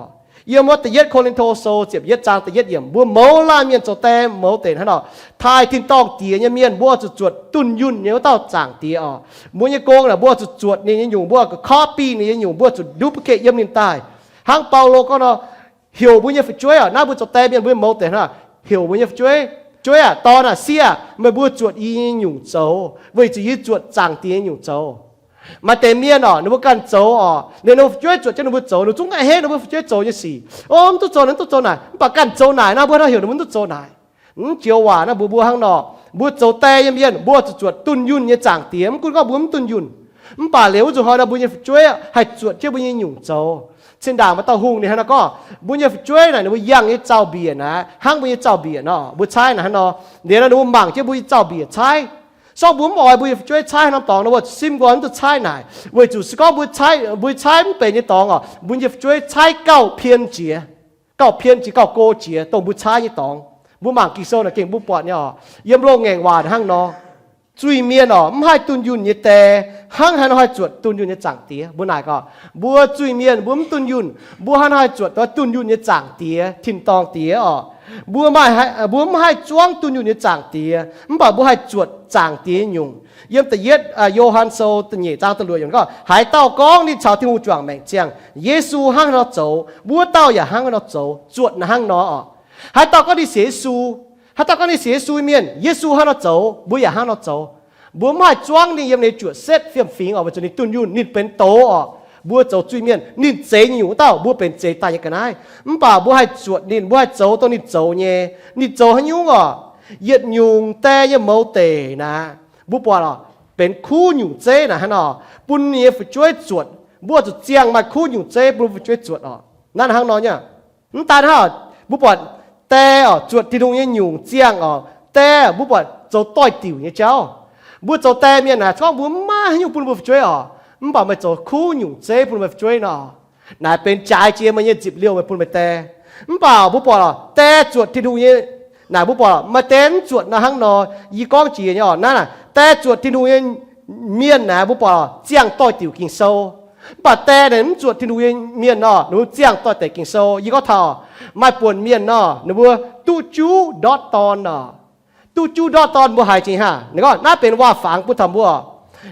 Yiem wuov da'yietv Ko^lin^to Sou ziepc yietv zaang da'yietv yiemc, mbuo mouz laanh mienh zoux die mouz deic hnangv nor. Taaih tin-dorngh Diex nyei mienh mbuo zuqc zuotc dunh yunh nyei wuov dauh Zaangc Diex oc. Mbuo nyei gong naaic mbuo zuqc zuotc ninh nyei nyungc, mbuo copy ninh nyei nyungc, mbuo zuqc duplicate yiem ninh daaih. Hnangv Baulo gorngv nor, heuc mbuo nyei fu'jueiv oc, naaiv mbuo zoux die mienh mbuo mouz deic hnangv, heuc mbuo nyei fu'jueiv, fu'jueiv aah, dorn aah, sieqv aah, meih mbuo zuotc yie nyei nyungc zoux, weic zuqc yie zuotc Zaangc Diex nyei nyungc zoux. Maaih deix mienh oc, ninh mbuo ganh zoux oc, liuz ninh mbuo fu'jueiv zuotc jienv ninh mbuo zoux, ninh zungv heh ninh mbuo fu'jueiv zoux nyei sic. O, mv duqv zoux naaic, mv duqv zoux naaic, mv baac ganh zoux naaic nor, mbuo hnangv heuc ninh mbuo mv duqv zoux naaic. Mv joux waac naaiv mbuox mbuo hnangv nor, mbuo zoux die nyei mienh mbuo zuqc zuotc dunh yunh nyei Zaangc Diex. Mv gunv gorngv mbuo mv dunh yunh, mv baac liuz wuov nzunc hnoi nor mbuo nyei fu'jueiv haih zuotc jienv mbuo nyei nyungc zoux. Zinh ndaangc maaih dauh hungh ninh hnangv nor gorngv, mbuo nyei fu'jueiv naaic ninh mbuo yangh nyei zaux-mbiec naaic hnangv mbuo nyei zaux-mbiec nor, mbuo caaiv naaic hnangv nor. Liuz nor ninh mbuo mangc jienv mbuo nyei zaux-mbiec caaiv. Sorng mbuo mv oix mbuo nyei fu'jueiv caaiv norm dorngx nor, mbuo simv nqoi mv duqv caaiv naaic, weic zuqc se gorngv mbuo caaiv, mbuo caaiv mv benx nyei dorngx oc, mbuo nyei fu'jueiv caaiv gauh pien jiex, gauh pien jiex, gauh go jiex dongh mbuo caaiv nyei dorngx. Mbuo mangc Ging-Sou naaic gengh mbuo buatc nyei oc, yiem loz-ngaengc waac hnangv nor. Zuiz-mienh oc, mv haih dunh yunh nyei die hnangv haaix nor haih zuotc dunh yunh nyei Zaangc Diex? Mbuo naaic gorngv, mbuo zuiz-mienh mbuo mv dunh yunh, mbuo hnangv haaix nor haih zuotc dunh yunh nyei Zaangc Diex, tin-dorngh Diex oc? Mbuo, mbuo mv haih zuangv dunh yunh nyei Zaangc Diex, mv baac mbuo haih zuotc Zaangc Diex nyei nyungc. Yiem da'yietv Yo^han Sou da'nyeic zaang da'luoqc yiemc gorngv, haaix dauh gorngv ninh caux Tin-Hungh juangc maengc ziangh, Yesu hnangv haaix nor zoux, wuov dauh yaac hnangv haaix nor zoux. Zuotc naaic hnangv nor oc. Haaix dauh gorngv ninh sienx Yesu, haaix dauh gorngv ninh sienx Yesu nyei mienh, Yesu hnangv haaix nor zoux, mbuo yaac hnangv haaix nor zoux. Mbuo mv haih zuangv ninh yiem ninh juoqc setv fiem-fingx oc, weic zuqc ninh dunh yunh, ninh benx douz oc. Mbuo zoux zuiz-mienh, ninh zeix nyungc wuov dauh, mbuo benx zeix daaih nyei ga'naaiv. Mv baac mbuo haih zuotc ninh, mbuo haih zoux dongh ninh zoux nyei. Ninh zoux haaix nyungc oc? Yietc nyungc die nyei mouz deic naaic, mbuo buatc oc, benx kuv nyungc zeiv naaic hnangv nor, bun ninh nyei fu'jueiv zuotc. Mbuo zuqc ziangh maaih kuv nyungc zeiv bun fu'jueiv zuotc oc. Naaiv hnangv nor nyei. Mv daan hnangv, mbuo buatc die oc, zuotc Tin-Hungh nyei nyungc ziangh oc. Die mbuo buatc zoux doix-diuc nyei jauv. Mbuo zoux die mienh naaic, gorngv mbuo mv maaih haaix nyungc bun mbuo fu'jueiv oc, mv baac meih zoux kuv nyungc zeiv bun meih fu'jueiv nor, naaic benx jaaix jiex meih nyei nzipc liouh meih bun meih die. Mv baac mbuo buatc oc, die zuotc Tin-Hungh nyei, naaic mbuo buatc maaih die mv zuotc nor hnangv nor. Yie gorngv jiex nyei oc, naaiv naaic die zuotc Tin-Hungh nyei mienh naaic mbuo buatc ziangh doix-diuc Ging-Sou. Mv baac die naaic mv zuotc Tin-Hungh nyei mienh nor, ninh mbuo ziangh doix-diuc Ging-Sou. Yie gorngv taux maaih buonc mienh nor, ninh mbuo duqv juv ndortv dorn nor. Duqv juv ndortv dorn mbuo haiz jiex haah? Ninh gorngv naaiv benx waac-fangx bun taux mbuo.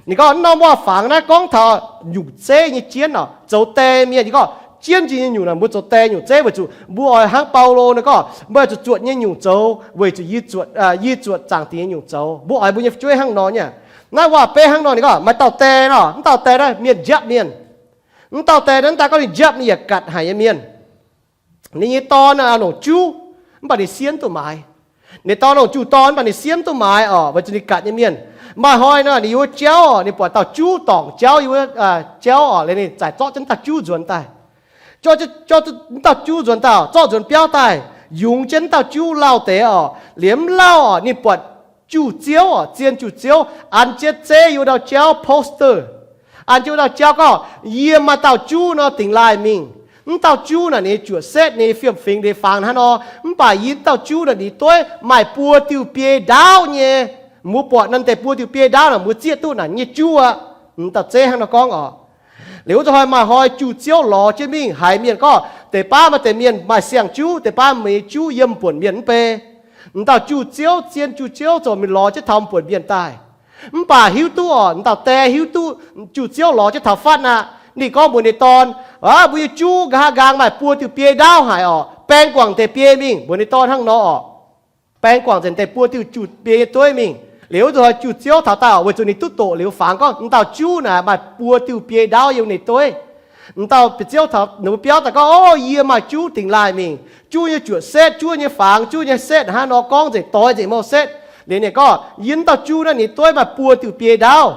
Ninh gorngv naaiv norm waac-fangx naaiv gorngv taux nyungc zeiv nyei jienv oc, zoux die mienh. Ninh gorngv jienv jiex nyei nyungc naaic mbuo zoux die nyungc zeiv weic zuqc mbuo oix hnangv Baulo naaic gorngv meih zuqc zuotc nyei nyungc zoux weic zuqc yie zuotc, yie zuotc Zaangc Diex nyei nyungc zoux. Mbuo oix mbuo nyei fu'jueiv hnangv nor nyei. Naaiv waac-beiv hnangv nor ninh gorngv maaih dauh die nor, mv dauh die naaiv mienh njapv mienh. Mv dauh die naaiv mv daan gorngv ninh njapv, ninh yaac gatc haic nyei mienh. Ninh nyei dorn longc juv, mv baac ninh siev mv duqv maaiz. Ninh dorn longc juv dorn mv baac ninh siev mv duqv maaiz oc, weic zuqc ninh gatc nyei mienh. Maaih hnoi nor ninh yiem wuov jauv, ninh buatc dauh juv dorngc jauv yiem wuov jauv oc, liuz ninh zaaic zorqv jienv dauh juv nzuonx daaih. Zorqv mv dauh juv nzuonx daaih, zorqv nzuonx biauv daaih, yungz jienv mv dauh juv lauh deix oc. Liuz mv lauh oc, ninh buatc juv-ziouv oc, zien juv-ziouv an jienv zeiv yiem wuov ndau jauv poster. An jienv wuov ndau jauv gorngv, yie maaih dauh juv nor dingx laaih mingh. Mv dauh juv naaic ninh juoqc setv, ninh fiem-fingx, ninh fangx hnangv nor, mv baac yie mv dauh juv naaic ninh dueiv maaih buo diuh biei ndaauv nyei. Mbuo buatc naaiv deix buo diuh biei ndaauv naaic mbuo zieqv duqv naaic nyei juv aqv. Mv dauh zeiv hnangv nor gorngv oc. Liuz wuov zanc hnoi maaih hnoi juv-ziouv lorz jienv mingh haiz mienh gorngv, deix baav maaih deix mienh maaih siang-juv, deix baav meih nyei juv yiem buonc mienh mv bei. M'dauh juv-ziouv, zien juv-ziouv ziouc mingh lorz jienv taux m'buonc mienh daaih. Mv baac hiuv duqv oc, m'dauh die hiuv duqv juv-ziouv lorz jienv taux fatv aqv. Ninh gorngv mbuox ninh dorn, Aav, mbuo nyei juv nqa'haav nqaang maaih buo diuh biei ndaauv haic oc. Baeng guangc deix biei mingh, mbuox ninh dorn hnangv nor oc. Baeng guangc nzengc deix buo diuh juv biei nyei dueiv mingh. Liuz wuov zanc hnoi juv-ziouv taux daaih oc, weic zuqc ninh duqv doqc liuz fangx gorngv m'dauh juv naaic maaih buo diuh biei ndaauv yiem ninh dueiv. M'dauh biauv-ziouv taux ninh mbuo biauv daaih gorngv, Ov, yie maaih juv dingx laaih mingh. Juv nyei juoqc setv, juv nyei fangx, juv nyei setv hnangv nor gorngv nzengc, doix nzengc mouh setv. Liuz ninh gorngv, Yie m'dauh juv naaiv ninh dueiv maaih buo diuh biei ndaauv.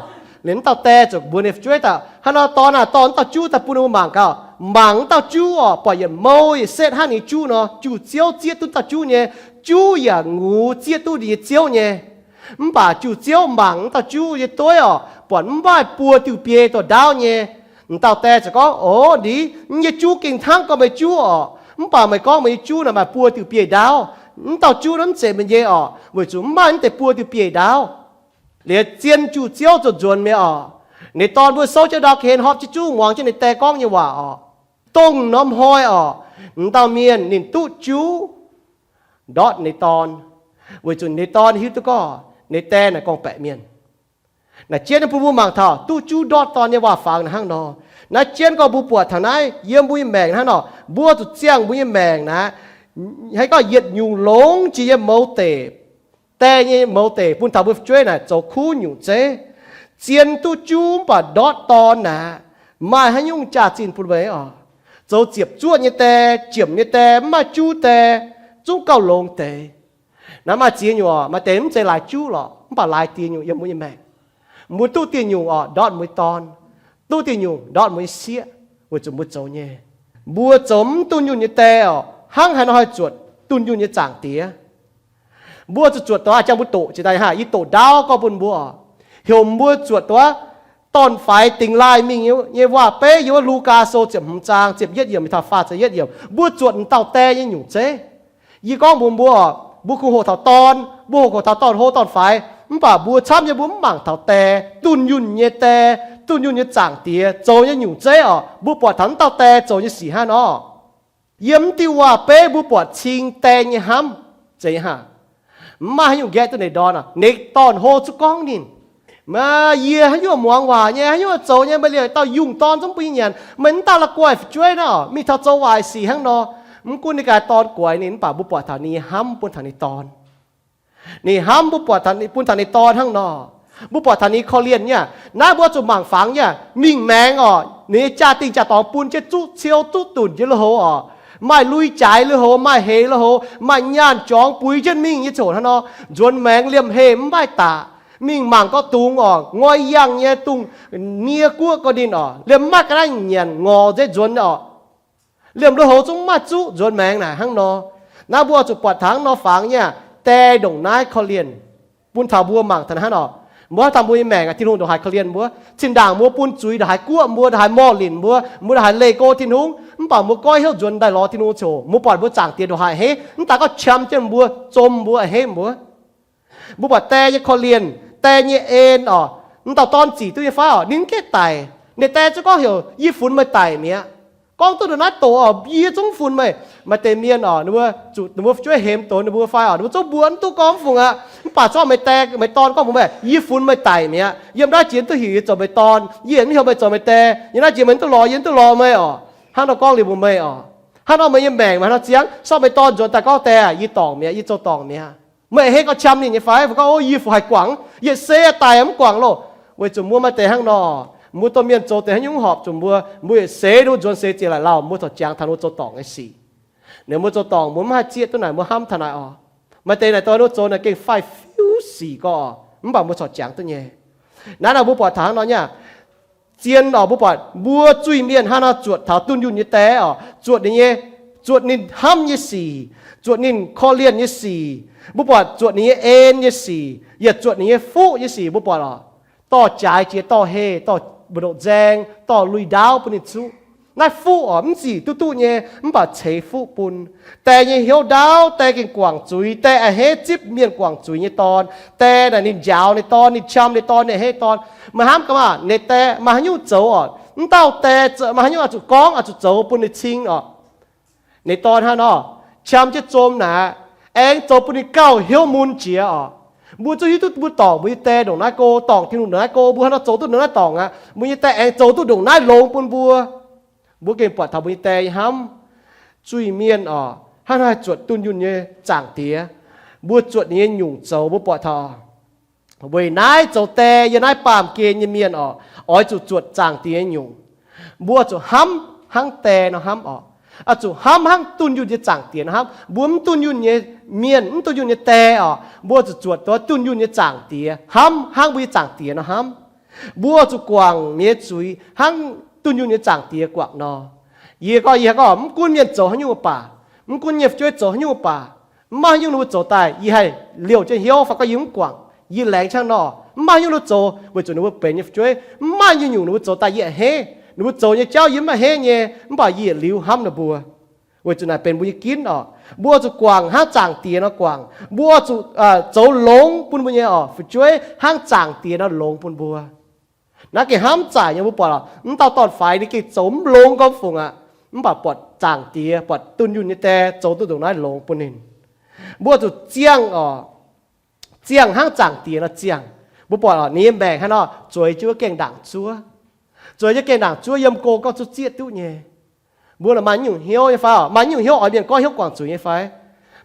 Liuz m'dauh die ziouc mbuox ninh fu'jueiv daaih, Hnangv nor dorn aah, dorh m'dauh juv daaih bun ninh mbuo mangc gaax. Mangc m'dauh juv oc, buatc yietc mouh yietc setv hnangv ninh juv nor, juv-ziouv zieqv duqv dauh juv nyei. Juv yaac ngux zieqv duqv ninh nyei ziouv nyei. Mv baac juv-ziouv mangc m'dauh juv nyei dueiv oc, buatc mv maaih buo diuh biei dorh ndaauv nyei. M'dauh die ziouc gorngv, Ov, ndiev nyei juv gengh hnangv gorngv meih juv oc. Mv baac meih gorngv meih nyei juv naaic maaih buo diuh biei ndaauv. M'dauh juv naaiv mv zeiz meih nyei oc, weic zuqc mv maaih mv deix buo diuh biei ndaauv. Liuz zien juv-ziouv ziouc nzuonx mi'aqv oc. Ninh dorn mbuo souv jienv ndau ga'hlen, horpc jienv juv, muangx jienv ninh die gorngv nyei waac oc. Dongh norm hnoi oc, m'dauh mienh ninh duqv juv ndortv ninh dorn, weic zuqc ninh dorn hiuv duqv gorngv ninh die naaic gorngv-baeqc mienh. Naaic jienv bun mbuo mangc taux duqv juv ndortv dorn nyei waac-fangx naaic hnangv nor. Naaiv jienv gorngv mbuo buatc taux naaiv yiem mbuo nyei maengc hnangv nor, mbuo zuqc ziangh mbuo nyei maengc naaic, haaix gorngv yietc nyungc longx jiex nyei mouz deic, die nyei mouz deic bun taux mbuo fu'jueiv naaic zoux kuv nyungc zeiv. Zien duqv juv mv baac ndortv dorn naaic, maaih haaix nyungc jaax-zinh bun meih oc? Zoux ziepc zuoqv nyei die, jiemc nyei die, mv maaih juv die, zungv gauh longx deix. Naaiv maaih ziex nyungc oc, maaih deix mv zeiz laaix juv lorqc, mv baac laaix dieh nyungc yiem mbuo nyei maengc. Mbuo duqv dieh nyungc oc, ndortv mbuo nyei dorn. Duqv dieh nyungc ndortv mbuo nyei sieqv, weic zuqc mbuo zoux nyei, mbuo zoux mv dunh yunh nyei die oc, hnangv haaix nor haih zuotc dunh yunh nyei Zaangc Diex? Mbuo zuqc zuotc dongh a'jang mbuo doqc jiex daaih hnangv, yie doqc ndaauv gorngv bun mbuo oc. Heuc mbuo zuotc dongh wuov dorn-faix dingx laaih mingh nyei waac-beiv yiem wuov Lugaa Sou ziepc hmz zaang ziepc yietv yiemc mingh taux faah ziepc yietv yiemc, mbuo zuotc m'dauh die nyei nyungc zeiv. Yie gorngv mbuox mbuo oc, mbuo kungx hoqc taux dorn, mbuo hoqc, hoqc taux dorn-hlo dorn-faix, mv baac mbuo camv nyei mbuo mv mangc taux die, dunh yunh nyei die, dunh yunh nyei Zaangc Diex zoux nyei nyungc zeiv oc. Mbuo buatc taux m'dauh die zoux nyei sic hnangv nor. Yiem mv diuh waac-beiv mbuo buatc cing die nyei hnamv. Zeiz hnangv, mv maaih haaix nyungc nqaeqv duqv ninh dorn oc. Ninh dorn-hlo zungv gorngv ninh, Meih, yie haaix nyungc muangx waac nyei, haaix nyungc zoux nyei, meih liemh dauh yungh dorn zungv bun yie nyanc. Meih mv daaih la'guaih fu'jueiv nor, mingh taux zoux waaic sic hnangv nor. Mv gunv ninh ganh dorn guaix ninh, mv baac mbuo buatc taux ninh nyei hnamv bun taux ninh dorn. Ninh hnamv mbuo buatc bun taux ninh dorn hnangv nor. Mbuo buatc taux ninh korv-lienh nyei aqv. Naaiv mbuo zuqc mangc fangx nyei aqv. Mingh maengx oc, ninh nyei jaa-dingh jaa-dorngx bun jienv zuqv ciou duqv dunc jienv lui-houx oc. Maaih lui-jaaix lui-houx, maaih heix lui-houx, maaih nyaanh jorngx buix jienv mingh nyei ziouc hnangv nor. Nzuonx maengx liemh heh mv maaih daqc. Mingh mangc gorqv dungz oc, ngoi yangh nyei dungz, nie guoqv gorqv ninh oc, liemh mv maaih ga'naaiv nyanc ngorc nzengc nzuonx oc. Liemh lui-houx zungv mv maaih zuqv nzuonx maengx naaic hnangv nor. Naaiv mbuo zuqc buatc taux hnangv nor fangx nyei aqv. Die ndongc naaiv korv-lienh bun taux mbuo mangc taux hnangv nor. Mbuo taux mbuo nyei maengc aqv, Tin-Hungh ndongc haaix korv-lienh mbuo. Zinh ndaangc mbuo bun zuiz ndongc haaix guoqv mbuo, ndongc haaix morh linc mbuo, mbuo ndongc haaix leih go Tin-Hungh, mv baac mbuo goiv hnyouv nzuonx daaih lorz Tin-Hungh ziouc mbuo buatc mbuo zaangc Diex ndongc haaix a'hneiv. Mv daaih gorngv qam jienv mbuo, zom mbuo, a'hneiv mbuo. Mbuo buatc die nyei korv-lienh, die nyei en oc, mv dauh dorn zic duqv nyei fai oc, ninh mv gaengh daic. Ninh die zungv gorngv heuc, yie funx meih daic mi'aqv. Gorngv duqv ndongc naaiv doqc oc, yie zungv funx meih. Maaih deix mienh oc, ninh mbuo zuqc ninh mbuo fu'jueiv hemx doz ninh mbuo fai oc, ninh mbuo zungv mbuox mv duqv gorngv mv fungc aqv. Mv baac zungv maaih die, maaih dorn gorngv mbuox meih, yie funx meih daic mi'aqv. Yiem naaiv jiex mv duqv heuc yie zoux meih dorn, yie mv heuc meih zoux meih die. Yiem naaiv jiex meih mv duqv lorz yie, mv duqv lorz meih oc. Hnangv nor gorngv liuz mbuox meih oc. Hnangv nor meih nyei maengc maaih hnangv nor ziangv, sortv meih dorn nzuonx daaih gorngv die, yie dorngc mi'aqv, yie zoux dorngc mi'aqv. Meih a'hneiv gorngv qam ninh nyei fai? Fai gorngv, o, yie fungc haih guangc, yietc seix daic mv guangc loh. Weic zuqc mbuo maaih deix hnangv nor, mbuo domh mienh zoux deix haaix nyungc horpc zuqc mbuo, mbuo yietc seix ninh nzuonx seix ziepc laaic lauh, mbuo corc jangx taux ninh mbuo zoux dorngc nyei sic. Ninh mbuo zoux dorngc mbuo mv haih zieqv duqv naaic, mbuo hnamv taux naaic oc. Maaih deix naaic dorn ninh mbuo zoux naaic gengh faih fiuv sic gorqv, mv baac mbuo corc jangx duqv nyei. Naaiv naaic mbuo buatc taux hnangv nor nyei aqv. Zien oc, mbuo buatc mbuo zuiz-mienh hnangv nor zuotc taux dunh yunh nyei die oc, zuotc ninh nyei, zuotc ninh hnamv nyei sic, zuotc ninh korv-lienh nyei sic, mbuo buatc zuotc ninh nyei en nyei sic, yaac zuotc ninh nyei fuqv nyei sic, mbuo buatc oc. Dorh jaaix jiex dorh heh, dorh mbu'ndongx nzaeng, dorh lui-ndaauv bun ninh zuqv. Naaiv fuqv oc, mv zic duqv duqv nyei, mv baac ceix fuqv bun. Die nyei hnyouv ndaauv, die gengh guangc zuiz, die a'hneiv zipv mienh guangc zuiz nyei dorn. Die naaic ninh njaaux ninh dorn, ninh qam ninh dorn, ninh a'hneiv dorn. Meih hnamv gaax maah, ninh die maaih haaix nyungc zoux oc? Mv dauh die maaih haaix nyungc oix zuqc gorngv, oix zuqc zoux bun ninh cing oc? Ninh dorn hnangv nor, qam jienv zom naaic, aengx zoux bun ninh gauh hnyouv mun jiex oc. Mbuo zungv hiuv duqv mbuo dorngc mbuo nyei die ndongc naaiv go, dorngc Tin-Hungh ndongc naaiv go, mbuo hnangv nor zoux duqv ndongc naaiv dorngc aqv. Mbuo nyei die aengx zoux duqv ndongc naaiv longx bun mbuo. Mbuo gengh buatc taux mbuo nyei die nyei hnamv. Zuiz-mienh oc, hnangv naaiv zuotc dunh yunh nyei Zaangc Diex. Mbuo zuotc ninh nyei nyungc zoux, mbuo buatc taux weic naaiv zoux die yiem naaiv baamh gen nyei mienh oc, oix zuqc zuotc Zaangc Diex nyei nyungc. Mbuo zuqc hnamv hnangv die nor hnamv oc. Oix zuqc hnamv hnangv dunh yunh nyei Zaangc Diex nor hnamv. Mbuo mv dunh yunh nyei mienh, mv dunh yunh nyei die oc, mbuo zuqc zuotc duqv dunh yunh nyei Zaangc Diex, hnamv hnangv mbuo nyei Zaangc Diex nor hnamv. Mbuo zuqc guangc ninh nyei zuiz hnangv dunh yunh nyei Zaangc Diex guangc nor. Yie gorngv, yie gorngv, mv gunv mienh zoux haaix nyungc baac, mv gunv nyei fu'jueiv zoux haaix nyungc baac, mv maaih haaix nyungc ninh mbuo zoux daaih yie haih liouh jienv hnyouv fai gorngv yie mv guangc, yie laengz hnangv nor. Mv maaih haaix nyungc ninh mbuo zoux weic zuqc ninh mbuo benx nyei fu'jueiv, mv maaih nyungc-nyungc ninh mbuo zoux daaih yie a'hneiv. Ninh mbuo zoux nyei jauv yie mv a'hneiv nyei, mv baac yie yietc liuz hnamv ninh mbuo. Weic zuqc naaic benx mbuo nyei ginv oc. Mbuo zuqc guangc hnangv Zaangc Diex nor guangc. Mbuo zuqc zoux longx bun mbuo nyei oc fu'jueiv hnangv Zaangc Diex nor longx bun mbuo. Naaiv gengh hnamv zaaic nyei, mbuo buatc oc, mv dauh dorn-faix ninh gengh zoux mv longx gormx fungc aqv. Mv baac buatc Zaangc Diex, buatc dunh yunh nyei die zoux duqv ndongc naaiv longx bun ninh. Mbuo zuqc ziangh oc, ziangh hnangv Zaangc Diex nor ziangh. Mbuo buatc oc, ninh nyei maengc hnangv nor zueiz jienv wuov gaengh ndaangc zuov. Zueiz jienv gaengh ndaangc zuov yiem go gorngv zuqc zieqv duqv nyei. Mbuo maaih nyungc hnyouv nyei fai oc? Maaih nyungc hnyouv oix mienh goiv hnyouv guangc zuiz nyei fai?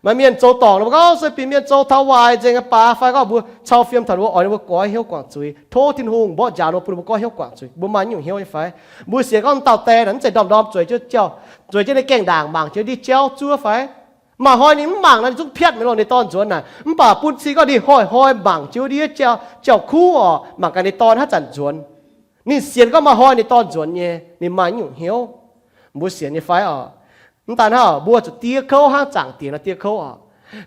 Maaih mienh zoux dorngc nor mbuo gorngv se bieqc mienh zoux taux waaic nzengc aqv baac fai gorngv mbuo cau fiem taux ninh mbuo oix ninh mbuo goiv hnyouv guangc zuiz, tov Tin-Hungh mborqv njaaux ninh mbuo bun ninh mbuo goiv hnyouv guangc zuiz. Mbuo maaih nyungc hnyouv nyei fai? Mbuo sienx gorngv dauh die naaic mv zeiz ndorm-ndorm zueiz jienv, zueiz jienv ninh gaengh ndaangc mangc jienv ndiev jauv zuov fai? Maaih hnoi ninh mv mangc nor ninh zungv piatv mi'aqv loh, ninh dorn nzuonx naaic. Mv baac bun cing gorngv ninh hui-hui mangc jienv ndiev jauv-kuv oc, mangc gaax ninh dorn haaix zanc nzuonx. Ninh sienx gorngv maaih hnoi ninh dorn nzuonx nyei, ninh maaih nyungc hnyouv. Mbuo sienx nyei fai oc? Mv daan hnangv, mbuo zuqc diev kouv hnangv Zaangc Diex nor diev kouv oc.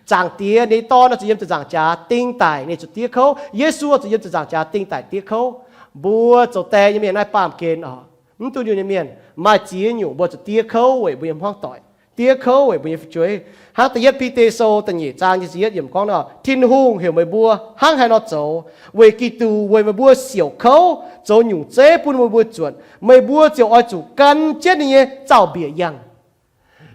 Zaangc Diex nyei Dorn oix zuqc yiem ziepc nzaangc jaax ding daic, ninh zuqc diev kouv. Yesu oix zuqc yiem ziepc nzaangc jaax ding daic diev kouv. Mbuo zoux die nyei mienh naaiv baamh gen oc, mv dunh yunh nyei mienh, maaih ziex nyungc mbuo zuqc diev kouv weic mbuo nyei hmuangv doic, diev kouv weic mbuo nyei fu'jueiv. Hnangv da'yietv Bide Sou da'nyeic zaang nyic ziepc yietv yiemc gorngv nor, Tin-Hungh heuc meih mbuo hnangv haaix nor zoux, weic Giduc weic meih mbuo siouc kouv, zoux nyungc zeiv bun meih mbuo zuotc. Meih mbuo ziouc oix zuqc gan jienv ninh nyei zaux-mbiec yangh.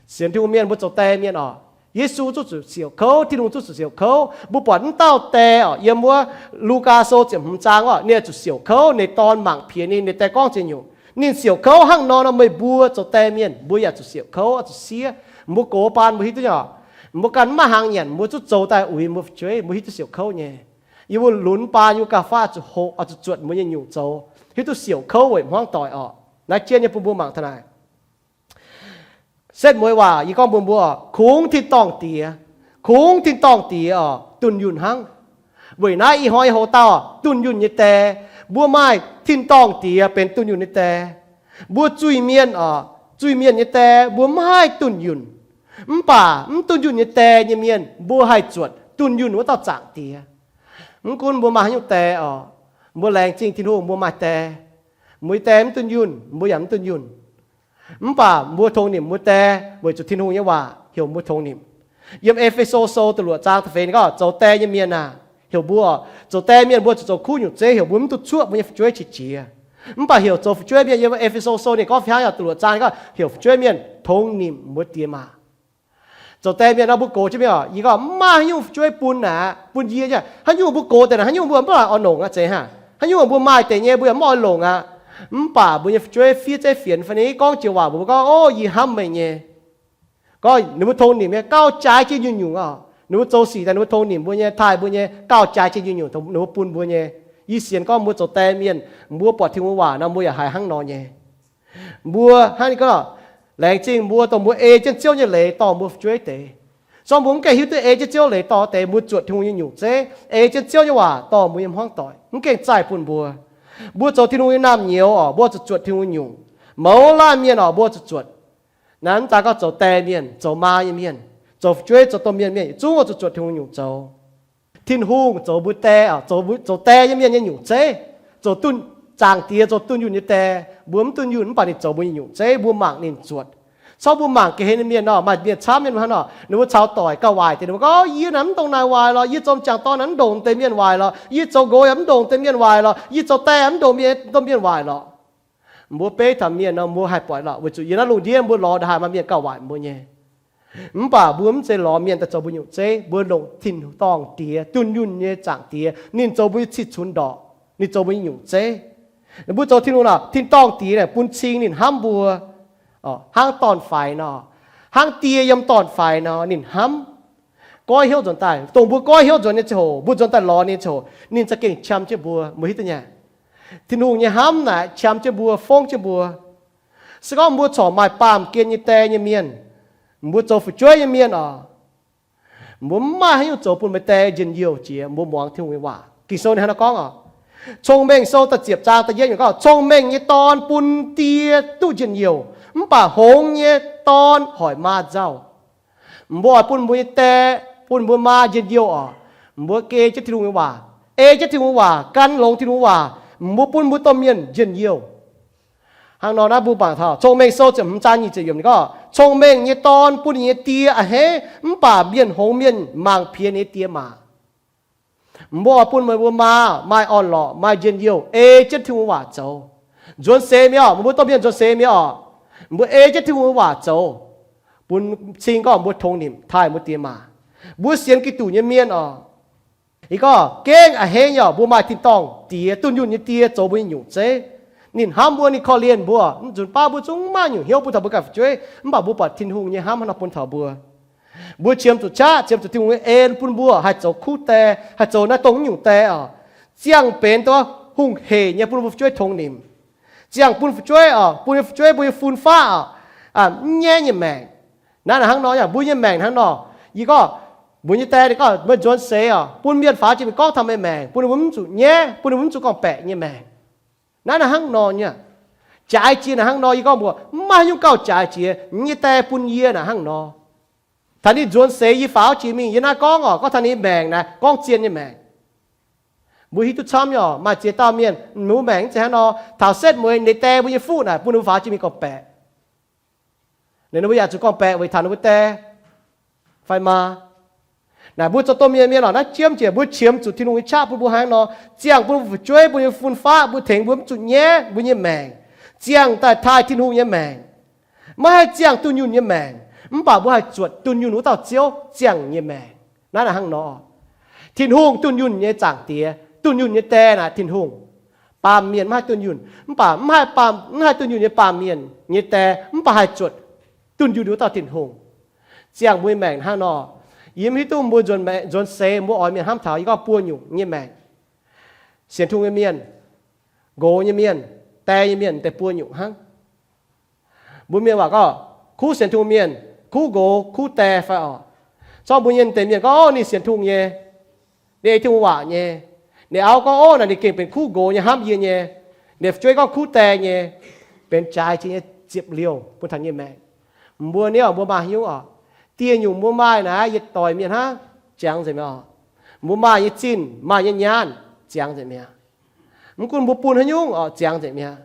Sienx Tin-Hungh mienh, mbuo zoux die mienh oc, Yesu zuqc zuqc siouc kouv, Tin-Hungh zuqc zuqc siouc kouv. Mbuo buatc mv dauh die oc, yiem wuov Lugaa Sou ziepc hmz zaang oc, ninh zuqc siouc kouv, ninh dorn mangc piex ninh, ninh die gorngv ziex nyungc. Ninh siouc kouv hnangv nor nor, meih mbuo zoux die mienh mbuo yaac zuqc siouc kouv, zuqc siev. Mbuo gox baan mbuo hiuv duqv nyei oc. Mbuo ganh mv maaih hnaangx nyanc, mbuo zungv zoux daaih uix mbuo fu'jueiv, mbuo hiuv duqv siouc kouv nyei. Yie mbuo lunx baan yie mbuo gauh faav zuqc hoqc, oix zuqc zuotc mbuo nyei nyungc zoux, hiuv duqv siouc kouv weic hmuangv doic orqc. Naaiv jienv nyei bun mbuo mangc taux naaic. Setv mueiz waac yie gorngv mbuox mbuo, kungx tin-dorngh diex, kungx tin-dorngh diex orqc, dunh yunh hnangv. Weic naaiv ih hnoi yie hoc dauh dunh yunh nyei die, mbuo maaih tin-dorngh diex benx dunh yunh nyei die. Mbuo zuiz-mienh orqc, zuiz-mienh nyei die mbuo maiv haih dunh yunh. Mv baac mv dunh yunh nyei die nyei mienh mbuo haih zuotc dunh yunh wuov dauh Zaangc Diex. Mv gunv mbuo maaih haaix nyungc die orqc, mbuo laengz zingh Tin-Hungh mbuo maaih die. Mbuo nyei die mv dunh yunh, mbuo yaac mv dunh yunh. Mv baac mbuo tongx nimc mbuo die weic zuqc Tin-Hungh nyei waac heuc mbuo tongx nimc. Yiem E^fe^so Sou da'luoqc zaang da'feix ninh gorngv, zoux die nyei mienh aah, heuc mbuo, zoux die mienh mbuo zuqc zoux kuv nyungc zeiv heuc mbuo mv duqv cuoqv mbuo nyei fu'jueiv qiex jiez. Mv baac heuc zoux fu'jueiv mienh, yiem E^fe^so Sou ninh gorngv fih hnangv, da'luoqc zaang ninh gorngv heuc fu'jueiv mienh tongx nimc mbuo die maa. Zoux die mienh nor mbuo gox jienv mienh orqc, yie gorngv mv maaih haaix nyungc fu'jueiv bun aqv, bun yie nyei. Haaix nyungc mbuo gox deix naaic, haaix nyungc mbuo mv baac oix longc aqv zeiz hnangv. Haaix nyungc mbuo maaih deix nyei mbuo yaac mv oix longc aqv. Mv baac mbuo nyei fu'jueiv fiev zeiv fienx fai ninh gorngv jiex waac mbuox mbuo gorngv, ov, yie hnamv meih nyei. Gorngv ninh mbuo tongx nimc nyei gauh jaaix jienv nyungc-nyungc orqc. Ninh mbuo zoux sic daaih ninh mbuo tongx nimc mbuo nyei, taaih mbuo nyei, gauh jaaix jienv nyungc-nyungc ninh mbuo bun mbuo nyei. Yie sienx gorngv mbuo zoux die mienh, mbuo buatc Tin-Hungh waac nor mbuo yaac haiz hnangv nor nyei. Mbuo hnangv ninh gorngv, laengz zingh mbuo dongh mbuo ei jienv Ziouv nyei leiz dorh mbuo fu'jueiv deix. Se gorngv mbuo mv gaengh hiuv duqv ei jienv Ziouv leiz dorh deix, mbuo zuotc Tin-Hungh nyei nyungc zeiv, ei jienv Ziouv nyei waac dorh mbuo nyei hmuangv doic, mv gaengh zaih bun mbuo. Mbuo zoux Tin-Hungh nyei naamh nyouz orqc, mbuo zuqc zuotc Tin-Hungh nyei nyungc. Mouz laanh mienh orqc, mbuo zuqc zuotc. Naaiv mv daan gorngv zoux die mienh, zoux maa nyei mienh, zoux fu'jueiv, zoux domh mienh mienh, yietc zungv oix zuqc zuotc Tin-Hungh nyungc zoux. Tin-Hungh zoux mbuo die, zoux die nyei mienh nyei nyungc zeiv, zoux dunh, Zaangc Diex zoux dunh yunh nyei die. Mbuo mv dunh yunh mv baac ninh zoux mbuo nyei nyungc zeiv, mbuo mangc ninh zuotc. Corc mbuo mangc ga'hlen nyei mienh nor, maaih mienh camv mienh hnangv nor, ninh mbuo caux doic gauh waaic deix, ninh mbuo gorngv, yie naaic mv ndongc naaic waaic lorqc, yie zoux m'jangc dorn naaic mv ndongc deix mienh waaic lorqc, yie zoux nqox yaac mv ndongc deix mienh waaic lorqc, yie zoux die mv ndongc mienh, dongh mienh waaic lorqc. Mbuo beiv taux mienh nor mbuo haih buatc lorqc, weic zuqc yiem naaiv lungh ndiev mbuo lorz ndongc haaix maaih mienh gauh waaic mbuo nyei. Mv baac mbuo mv zeiz lorz mienh daaih zoux mbuo nyungc zeiv, mbuo longc tin-dorngh Diex, dunh yunh nyei Zaangc Diex, ninh zoux mbuo nyei cih cunx ndorqc, ninh zoux mbuo nyei nyungc zeiv. Mbuo zoux Tin-Hungh nor, tin-dorngh Diex naaic bun cing ninh hnamv mbuo, hnangv dorn-faix nor, hnangv die yiem dorn-faix nor ninh hnamv. Goiv hnyouv nzuonx daaih, dongh mbuo goiv hnyouv nzuonx nyei ziangh hoc, mbuo nzuonx daaih lorz ninh nyei ziangh hoc, ninh za'gengh qam jienv mbuo. Mbuo hiuv duqv nyei, Tin-Hungh nyei hnamv naaic qam jienv mbuo, fongv jienv mbuo. Se gorngv mbuo corc maaih baamh gen nyei die nyei mienh, mbuo zoux fu'jueiv nyei mienh oc, mbuo mv maaih haaix nyungc zoux bun meih die njien-youh jiex, mbuo muangx Tin-Hungh nyei waac. Ging-Sou ninh hnangv naaiv gorngv oc. Cong-Mengh Sou da'ziepc zaang da'yietv nyungc gorngv, cong-mengh nyei dorn bun die duqv njien-youh, mv baac hngongx nyei dorn hoic maa nzauh. Mbuo oix bun mbuo nyei die, bun mbuo maa njien-youh oc, mbuo ei jienv Tin-Hungh nyei waac, ei jienv Tin-Hungh nyei waac, gan longx Tin-Hungh nyei waac, mbuo bun mbuo domh mienh njien-youh. Hnangv nor naaiv mbuo mangc taux Cong-Mengh Sou ziepc hmz zaang nyic ziepc yiemc ninh gorngv, cong-mengh nyei dorn bun ninh nyei die a'hneiv, mv baac mienh hngongx mienh mangc piex ninh nyei die maac. Mbuo oix bun meih mbuo maa maaih orn-lorqc, maaih njien-youh, ei jienv Tin-Hungh waac zoux. Nzuonx seix mi'aqv, mbuo domh mienh nzuonx seix mi'aqv, mbuo ei jienv Tin-Hungh waac zoux, bun cing gorngv mbuo tongx nimc taaih mbuo die maac. Mbuo sienx Giduc nyei mienh oc, ih gorngv gengh a'hneiv nyei oc, mbuo maaih tin-dorngh Diex, dunh yunh nyei Die zoux mbuo nyei nyungc zeiv. Ninh hnamv mbuo, ninh korv-lienh mbuo. Mv nzunc baav mbuo zungv mv maaih nyungc hnyouv bun taux mbuo ganh fu'jueiv, mv baac mbuo buatc Tin-Hungh nyei hnamv hnangv nor bun taux mbuo. Mbuo qiemx zuqc qaqv, qiemx zuqc Tin-Hungh nyei en bun mbuo haih zoux kuv die, haih zoux naaiv dongh nyungc die oc. Ziangh benx duqv hungh heic nyei bun mbuo fu'jueiv tongx nimc. Ziangh bun fu'jueiv oc, bun fu'jueiv mbuo nyei fun-faqv oc, mv nyaiv nyei maengc. Naaiv hnangv nor, mbuo nyei maengc hnangv nor. Yie gorngv, mbuo nyei die ninh gorngv, meih nzuonx seix oc, bun mienh faaux jiex mingh gorngv taux meih maengc, bun ninh mbuo mv zuqc nyaiv, bun ninh mbuo mv zuqc gorngv-baeqc nyei maengc. Naaiv hnangv nor nyei. Jaaix jiex naaic hnangv nor, yie gorngv mbuox, mv maaih haaix nyungc gauh jaaix jiex. Nyei die bun yie naaic hnangv nor. Taux ninh nzuonx seix yie faaux jiex mingh, yie naaiv gorngv oc, gorngv taux ninh maengc naaic, gorngv zien nyei maengc. Mbuo hiuv duqv camv nyei oc, maaih ziex dauh mienh, mbuo maengc mv zeiz hnangv nor. Taux setv mueiz ninh die mbuo nyei fuqv naaic bun ninh mbuo faaux jiex mingh gorngv-baeqc. Ninh mbuo yaac zuqc gorngv-baeqc weic taux ninh mbuo die fai maa. Naaic mbuo zoux domh mienh mienh oc, naaiv jiemv jiex mbuo qiemx zuqc Tin-Hungh nyei qaqv bun mbuo hnangv nor. Ziangh bun mbuo fu'jueiv, mbuo nyei fun-faqv, mbuo tengx mbuo mv zuqc nyaiv mbuo nyei maengc. Ziangh daaih taaih Tin-Hungh nyei maengc. Maiv haih ziangh dunh yunh nyei maengc, mv baac mbuo haih zuotc dunh yunh wuov dauh Ziouv ziangh nyei maengc. Naaiv naaic hnangv nor. Tin-Hungh dunh yunh nyei Zaangc Diex, dunh yunh nyei Die naaic Tin-Hungh. Baamh mienh maiv haih dunh yunh, mv baac mv haih baamh, mv haih dunh yunh nyei baamh mienh nyei Die mv baac haih zuotc dunh yunh wuov dauh Tin-Hungh ziangh mbuo nyei maengc hnangv nor. Yie mv hiuv duqv mbuo nzuonx, nzuonx seix mbuo oix mienh hnamv taux yie gorngv buo nyungc nyei maengc. sienx Tin-Hungh nyei mienh, nqox nyei mienh, die nyei mienh deix buo nyungc hnangv. Mbuo mienh waac gorngv kuv sienx Tin-Hungh mienh, kuv nqox, kuv die fai orqc? Zorqv mbuo nyei deix mienh gorngv, Ov, ninh sienx Tin-Hungh nyei, ninh ei Tin-Hungh waac nyei. Ninh auv gorngv, Ov, naaic ninh gengh benx kuv nqox nyei, hnamv yie nyei. Ninh fu'jueiv gorngv kuv die nyei. Benx jaaix jiex nyei ziepc liouh bun taux nyei maengc. Mbuo niouv mbuo maaih haaix nyungc orqc? Dieh nyungc mbuo maaih naaiv yietc doic mienh hnangv, ziangx nzengc mi'aqv. Mbuo maaih nyei zinh, maaih nyei nyaanh, ziangx nzengc mi'aqv. Mv gunv mbuo bun haaix nyungc orqc, ziangx nzengc mi'aqv.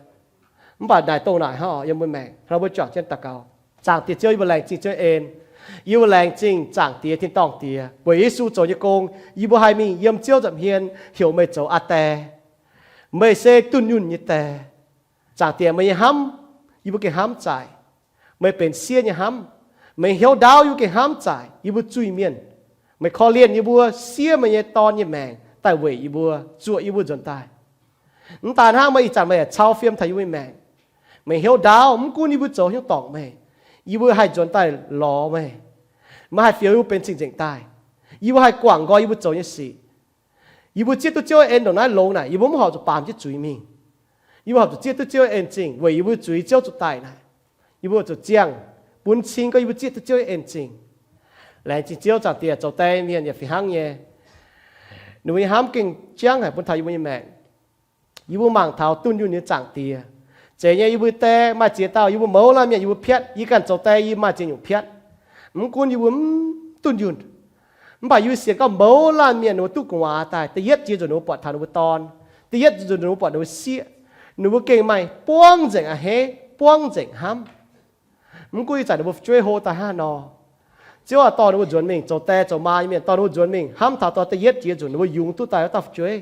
Mv baac naaic dongh naaic hnangv orqc, yiem mbuo maengc, hnangv mbuo juangc jienv daux gaux. Zaangc Diex Ziouv, yie mbuo laengz zingh Ziouv en. Yie mbuo laengz zingh Zaangc Diex, tin-dorngh Diex, weic Yesu zoux nyei gong, yie mbuo haih mingh yiem Ziouv nza'hmien heuc meih zoux Aa Die. Meih se dunh yunh nyei Die. Zaangc Diex, meih nyei hnamv yie mbuo gengh hnamv zaaic. Meih benx siev nyei hnamv. Meih hnyouv ndaauv yie mbuo gengh hnamv zaaic, yie mbuo zuiz-mienh. Meih korv-lienh yie mbuo, siev meih nyei Dorn nyei maengc daaih weic yie mbuo, zuoqc yie mbuo nzuonx daaih. Mv daan hnangv, meih ih zanc meih yaac cau fiem taux yie mbuo nyei maengc. Meih hnyouv ndaauv, mv gunv yie mbuo zoux haaix nyungc dorngc meih, yie mbuo haih nzuonx daaih lorz meih. Meih haih fioux yie mbuo benx cing-nzengc daaih. Yie mbuo haih guangc nqoi yie mbuo zoux nyei sic. Yie mbuo zieqv duqv Ziouv en ndongc naaiv longx naaic, yie mbuo mv horpc zuqc baamz jienv zuiz mingh. Yie mbuo horpc zuqc zieqv duqv Ziouv en zingh weic yie mbuo zuiz Ziouv zuqc daic naaic. Yie mbuo zuqc ziangh bun cing gorngv yie mbuo zieqv duqv Ziouv en zingh. Laengz zingh Ziouv, Zaangc Diex, zoux die mienh yaac fih hnangv nyei. Ninh mbuo nyei hnamv gengh jangv haic bun taux yie mbuo nyei maengc. Yie mbuo mangc taux dunh yunh nyei Zaangc Diex. Zeiz nyei, yie mbuo die maaih ziex dauh, yie mbuo mouz laanh mienh yie mbuo piatv. Yie ganh zoux die yie maaih ziex nyungc piatv. Mv gunv yie mbuo mv dunh yunh, mv baac yie mbuo sienx gorngv mouz laanh mienh ninh mbuo duqv gu'nguaaz daaih, da'yietv jiex nzunc ninh mbuo buatc taux ninh mbuo dorn, da'yietv nzunc ninh mbuo buatc ninh mbuo sieqv, ninh mbuo gengh maaih buangv nzengc a'hneiv, buangv nzengc hnamv. Mv gunv ih zanc ninh mbuo fu'jueiv hlo daaih hnangv haaix nor, Ziouv aac, dorh ninh mbuo nzuonx mingh. Zoux die zoux maa nyei mienh dorh ninh mbuo nzuonx mingh hnamv taux dorh da'yietv jiex nzunc ninh mbuo yungz duqv daaih wuov dauh fu'jueiv,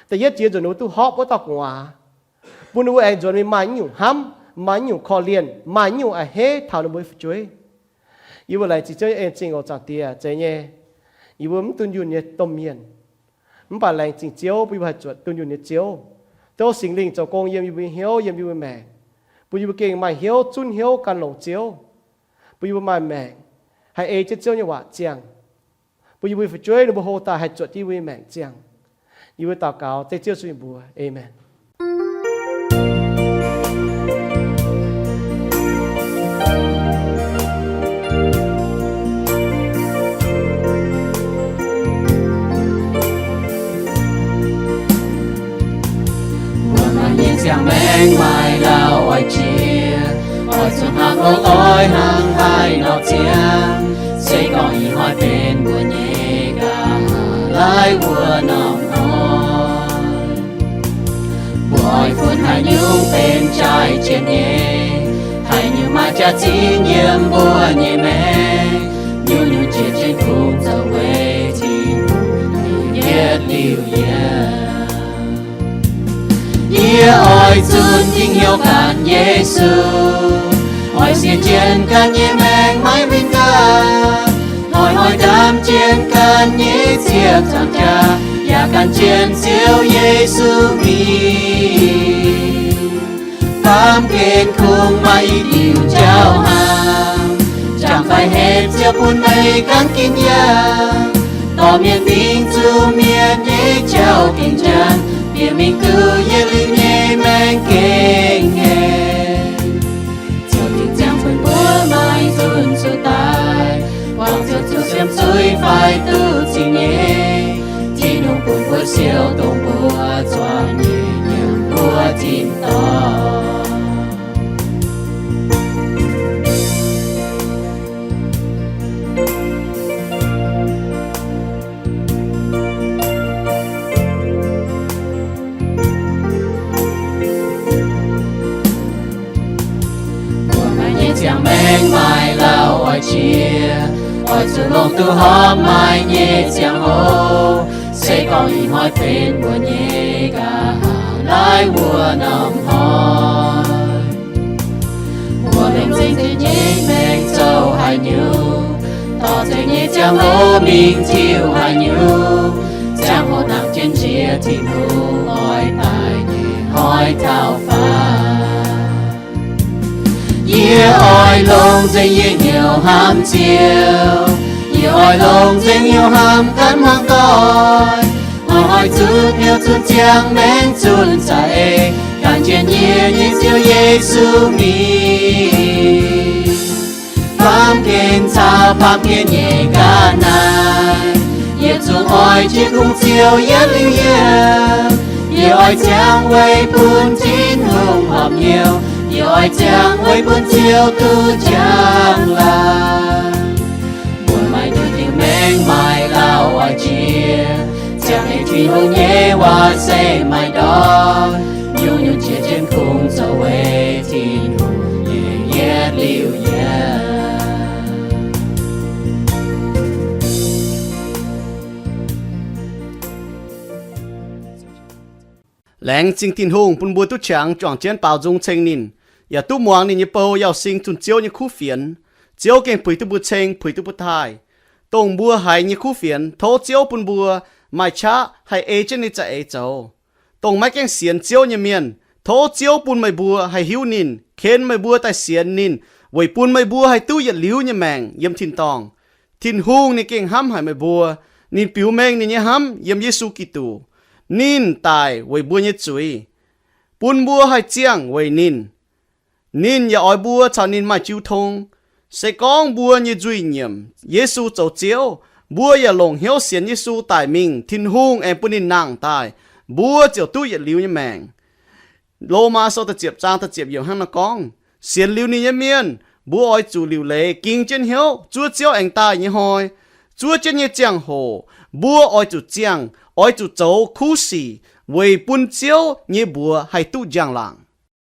da'yietv jiex nzunc ninh mbuo duqv hopv wuov dauh gu'nguaaz, bun ninh mbuo aengx nzuonx mingh maaih nyungc hnamv, maaih nyungc korv-lienh, maaih nyungc a'hneiv taux ninh mbuo nyei fu'jueiv. Yie mbuo laengz zingh Ziouv nyei en zingh oc, Zaangc Diex. Zeiz nyei, yie mbuo mv dunh yunh nyei domh mienh, mv baac laengz zingh Ziouv bun yie mbuo haih zuotc dunh yunh nyei Ziouv. Tov Singx Lingh zoux gong yiem yie mbuo nyei hnyouv, yiem yie mbuo maengc, bun yie mbuo gengh maaih hnyouv zunv hnyouv gan longx Ziouv, bun yie mbuo maaih maengc haih ei jienv Ziouv nyei waac ziangh, bun yie mbuo nyei fu'jueiv ninh mbuo hlo daaih haih zuotc jienv yie mbuo nyei maengc ziangh. Yie mbuo daux gaux dengv Ziouv Yesu nyei mbuox. Aamen. Mbuo maaih nyei ziangh maengc maaih lauh oix jiex, oix zuqc hnangv longx oix hnangv haaix nor ziangh, se gorngv ih hnoi benx mbuo nyei nqa'haav laaiv wuov norm hnoi. Mbuo oix funx haaix nyungc benx jaaix jiex nyei, haaix nyungc maaih jaax-zinh yiem mbuo nyei maengc, nyungc-nyungc jiex jienv kungx zoux weic Tin-Hungh nyei yietc liuz yiem. Yie oix zunc dingc hnyouv gan Yesu, oix sienx jienv ganh nyei maengc maiv winh gaax, hnoi-hnoi ndaam jienv ganh nyei ziepc nzaangc jaax, yaac gan jienv Ziouv Yesu mingh. Baamh gen kungx maaih i diuc jauv hnaangx, jangx fai hepc Ziouv bun meih ganh ginv yaac dorh mienh mingh zuqc mienh nyei jauv gengh njaanh, bieqc mingh duqv yietc liuz nyei maengh gengh gaengh. Ziouc dingc ziangx bun mbuo maiv nzunc zuqc daaih, buangh Ziouv zuqc siemv zuiz fai duqv zingh nyei. Tin-Hungh bun mbuo siou dongh mbuo zuangx nyei nyiemc mbuo tin-dorngh. Mbuo maaih nyei ziangh maengc maaih lauh oix jiex, oix zuqc longc duqv horpc maaih nyei ziangh hoc, se gorngv ih hnoi benx mbuo nyei nqa'haav laaiv wuov norm hnoi. Mbuo longc nzengc nyei maengc zoux haaix nyungc, dorh nzengc nyei ziangh hoc mingh tiuv haaix nyungc, ziangh hoc nangc jienv njiec Tin-Hungh oix daaih nyei hnoi taux faaux. Yie oix longc nzengc yie hnyouv hnamv Ziouv. Yie oix longc nzengc hnyouv hnamv ganh muangx doic. Oix Oix zuqc hnyouv zunc ziangx maengc zunc za'eix, gan jienv yie nyei Ziouv Yesu mingh. Baamh gen caux baamh gen nyei ga'naaiv, yie zuqc oix jienv kungx Ziouv yietv liuz yie. Yie oix ziangh weic bun Tin-Hungh horpc hnyouv. Yie oix ziangh weic bun Ziouv duqv njang-laangc. Mbuo maaih nduqc diuh maengc maaih lauh oix jiex, ziangh ninh Tin-Hungh nyei waac se maaih ndortv. Nyungc-nyungc jiex jienv kungx zoux weic Tin-Hungh nyei yietv liuz yie. Laengz zingh Tin-Hungh bun mbuo duqv qangx juangc jienv baaux nzung ceng ninh, yaac duqv muangx ninh nyei bou Yauh Sing zunh Ziouv nyei kuv fienx. Ziouv gengh puix duqv mbuo ceng, puix duqv mbuo taaih. Dongh mbuo haiz nyei kuv fienx, tov Ziouv bun mbuo maaih qaqv haih ei jienv ninh za'eix zoux. Dongh maiv gaengh sienx Ziouv nyei mienh, tov Ziouv bun meih mbuo haih hiuv ninh, ken meih mbuo daaih sienx ninh, weic bun meih mbuo haih duqv yietc liuz nyei maengc yiem tin-dorngh. Tin-Hungh ninh gengh hnamv haic meih mbuo. Ninh biux mengh ninh nyei hnamv yiem Yesu Giduc. Ninh daic weic mbuo nyei zuiz, bun mbuo haih ziangh weic ninh. Ninh yaac oix mbuo caux ninh maaih jiu tong. Se gorngv mbuo nyei nzuih nyiemc Yesu zoux Ziouv, mbuo yaac longc hnyouv sienx Yesu daic mingh, Tin-Hungh aengx bun ninh nangh daaih, mbuo ziouc duqv yietc liuz nyei maengc. Lomaa Sou da'ziepc zaang da'ziepc yiemc hnangv naaiv gorngv, sienx liuz ninh nyei mienh, mbuo oix zuqc liuc leiz ging jienv hnyouv zuov Ziouv aengx daaih nyei hnoi. Zuov jienv nyei ziangh hoc mbuo oix zuqc ziangh, oix zuqc zoux kuv sic weic bun Ziouv nyei mbuox haih duqv njang-laangc.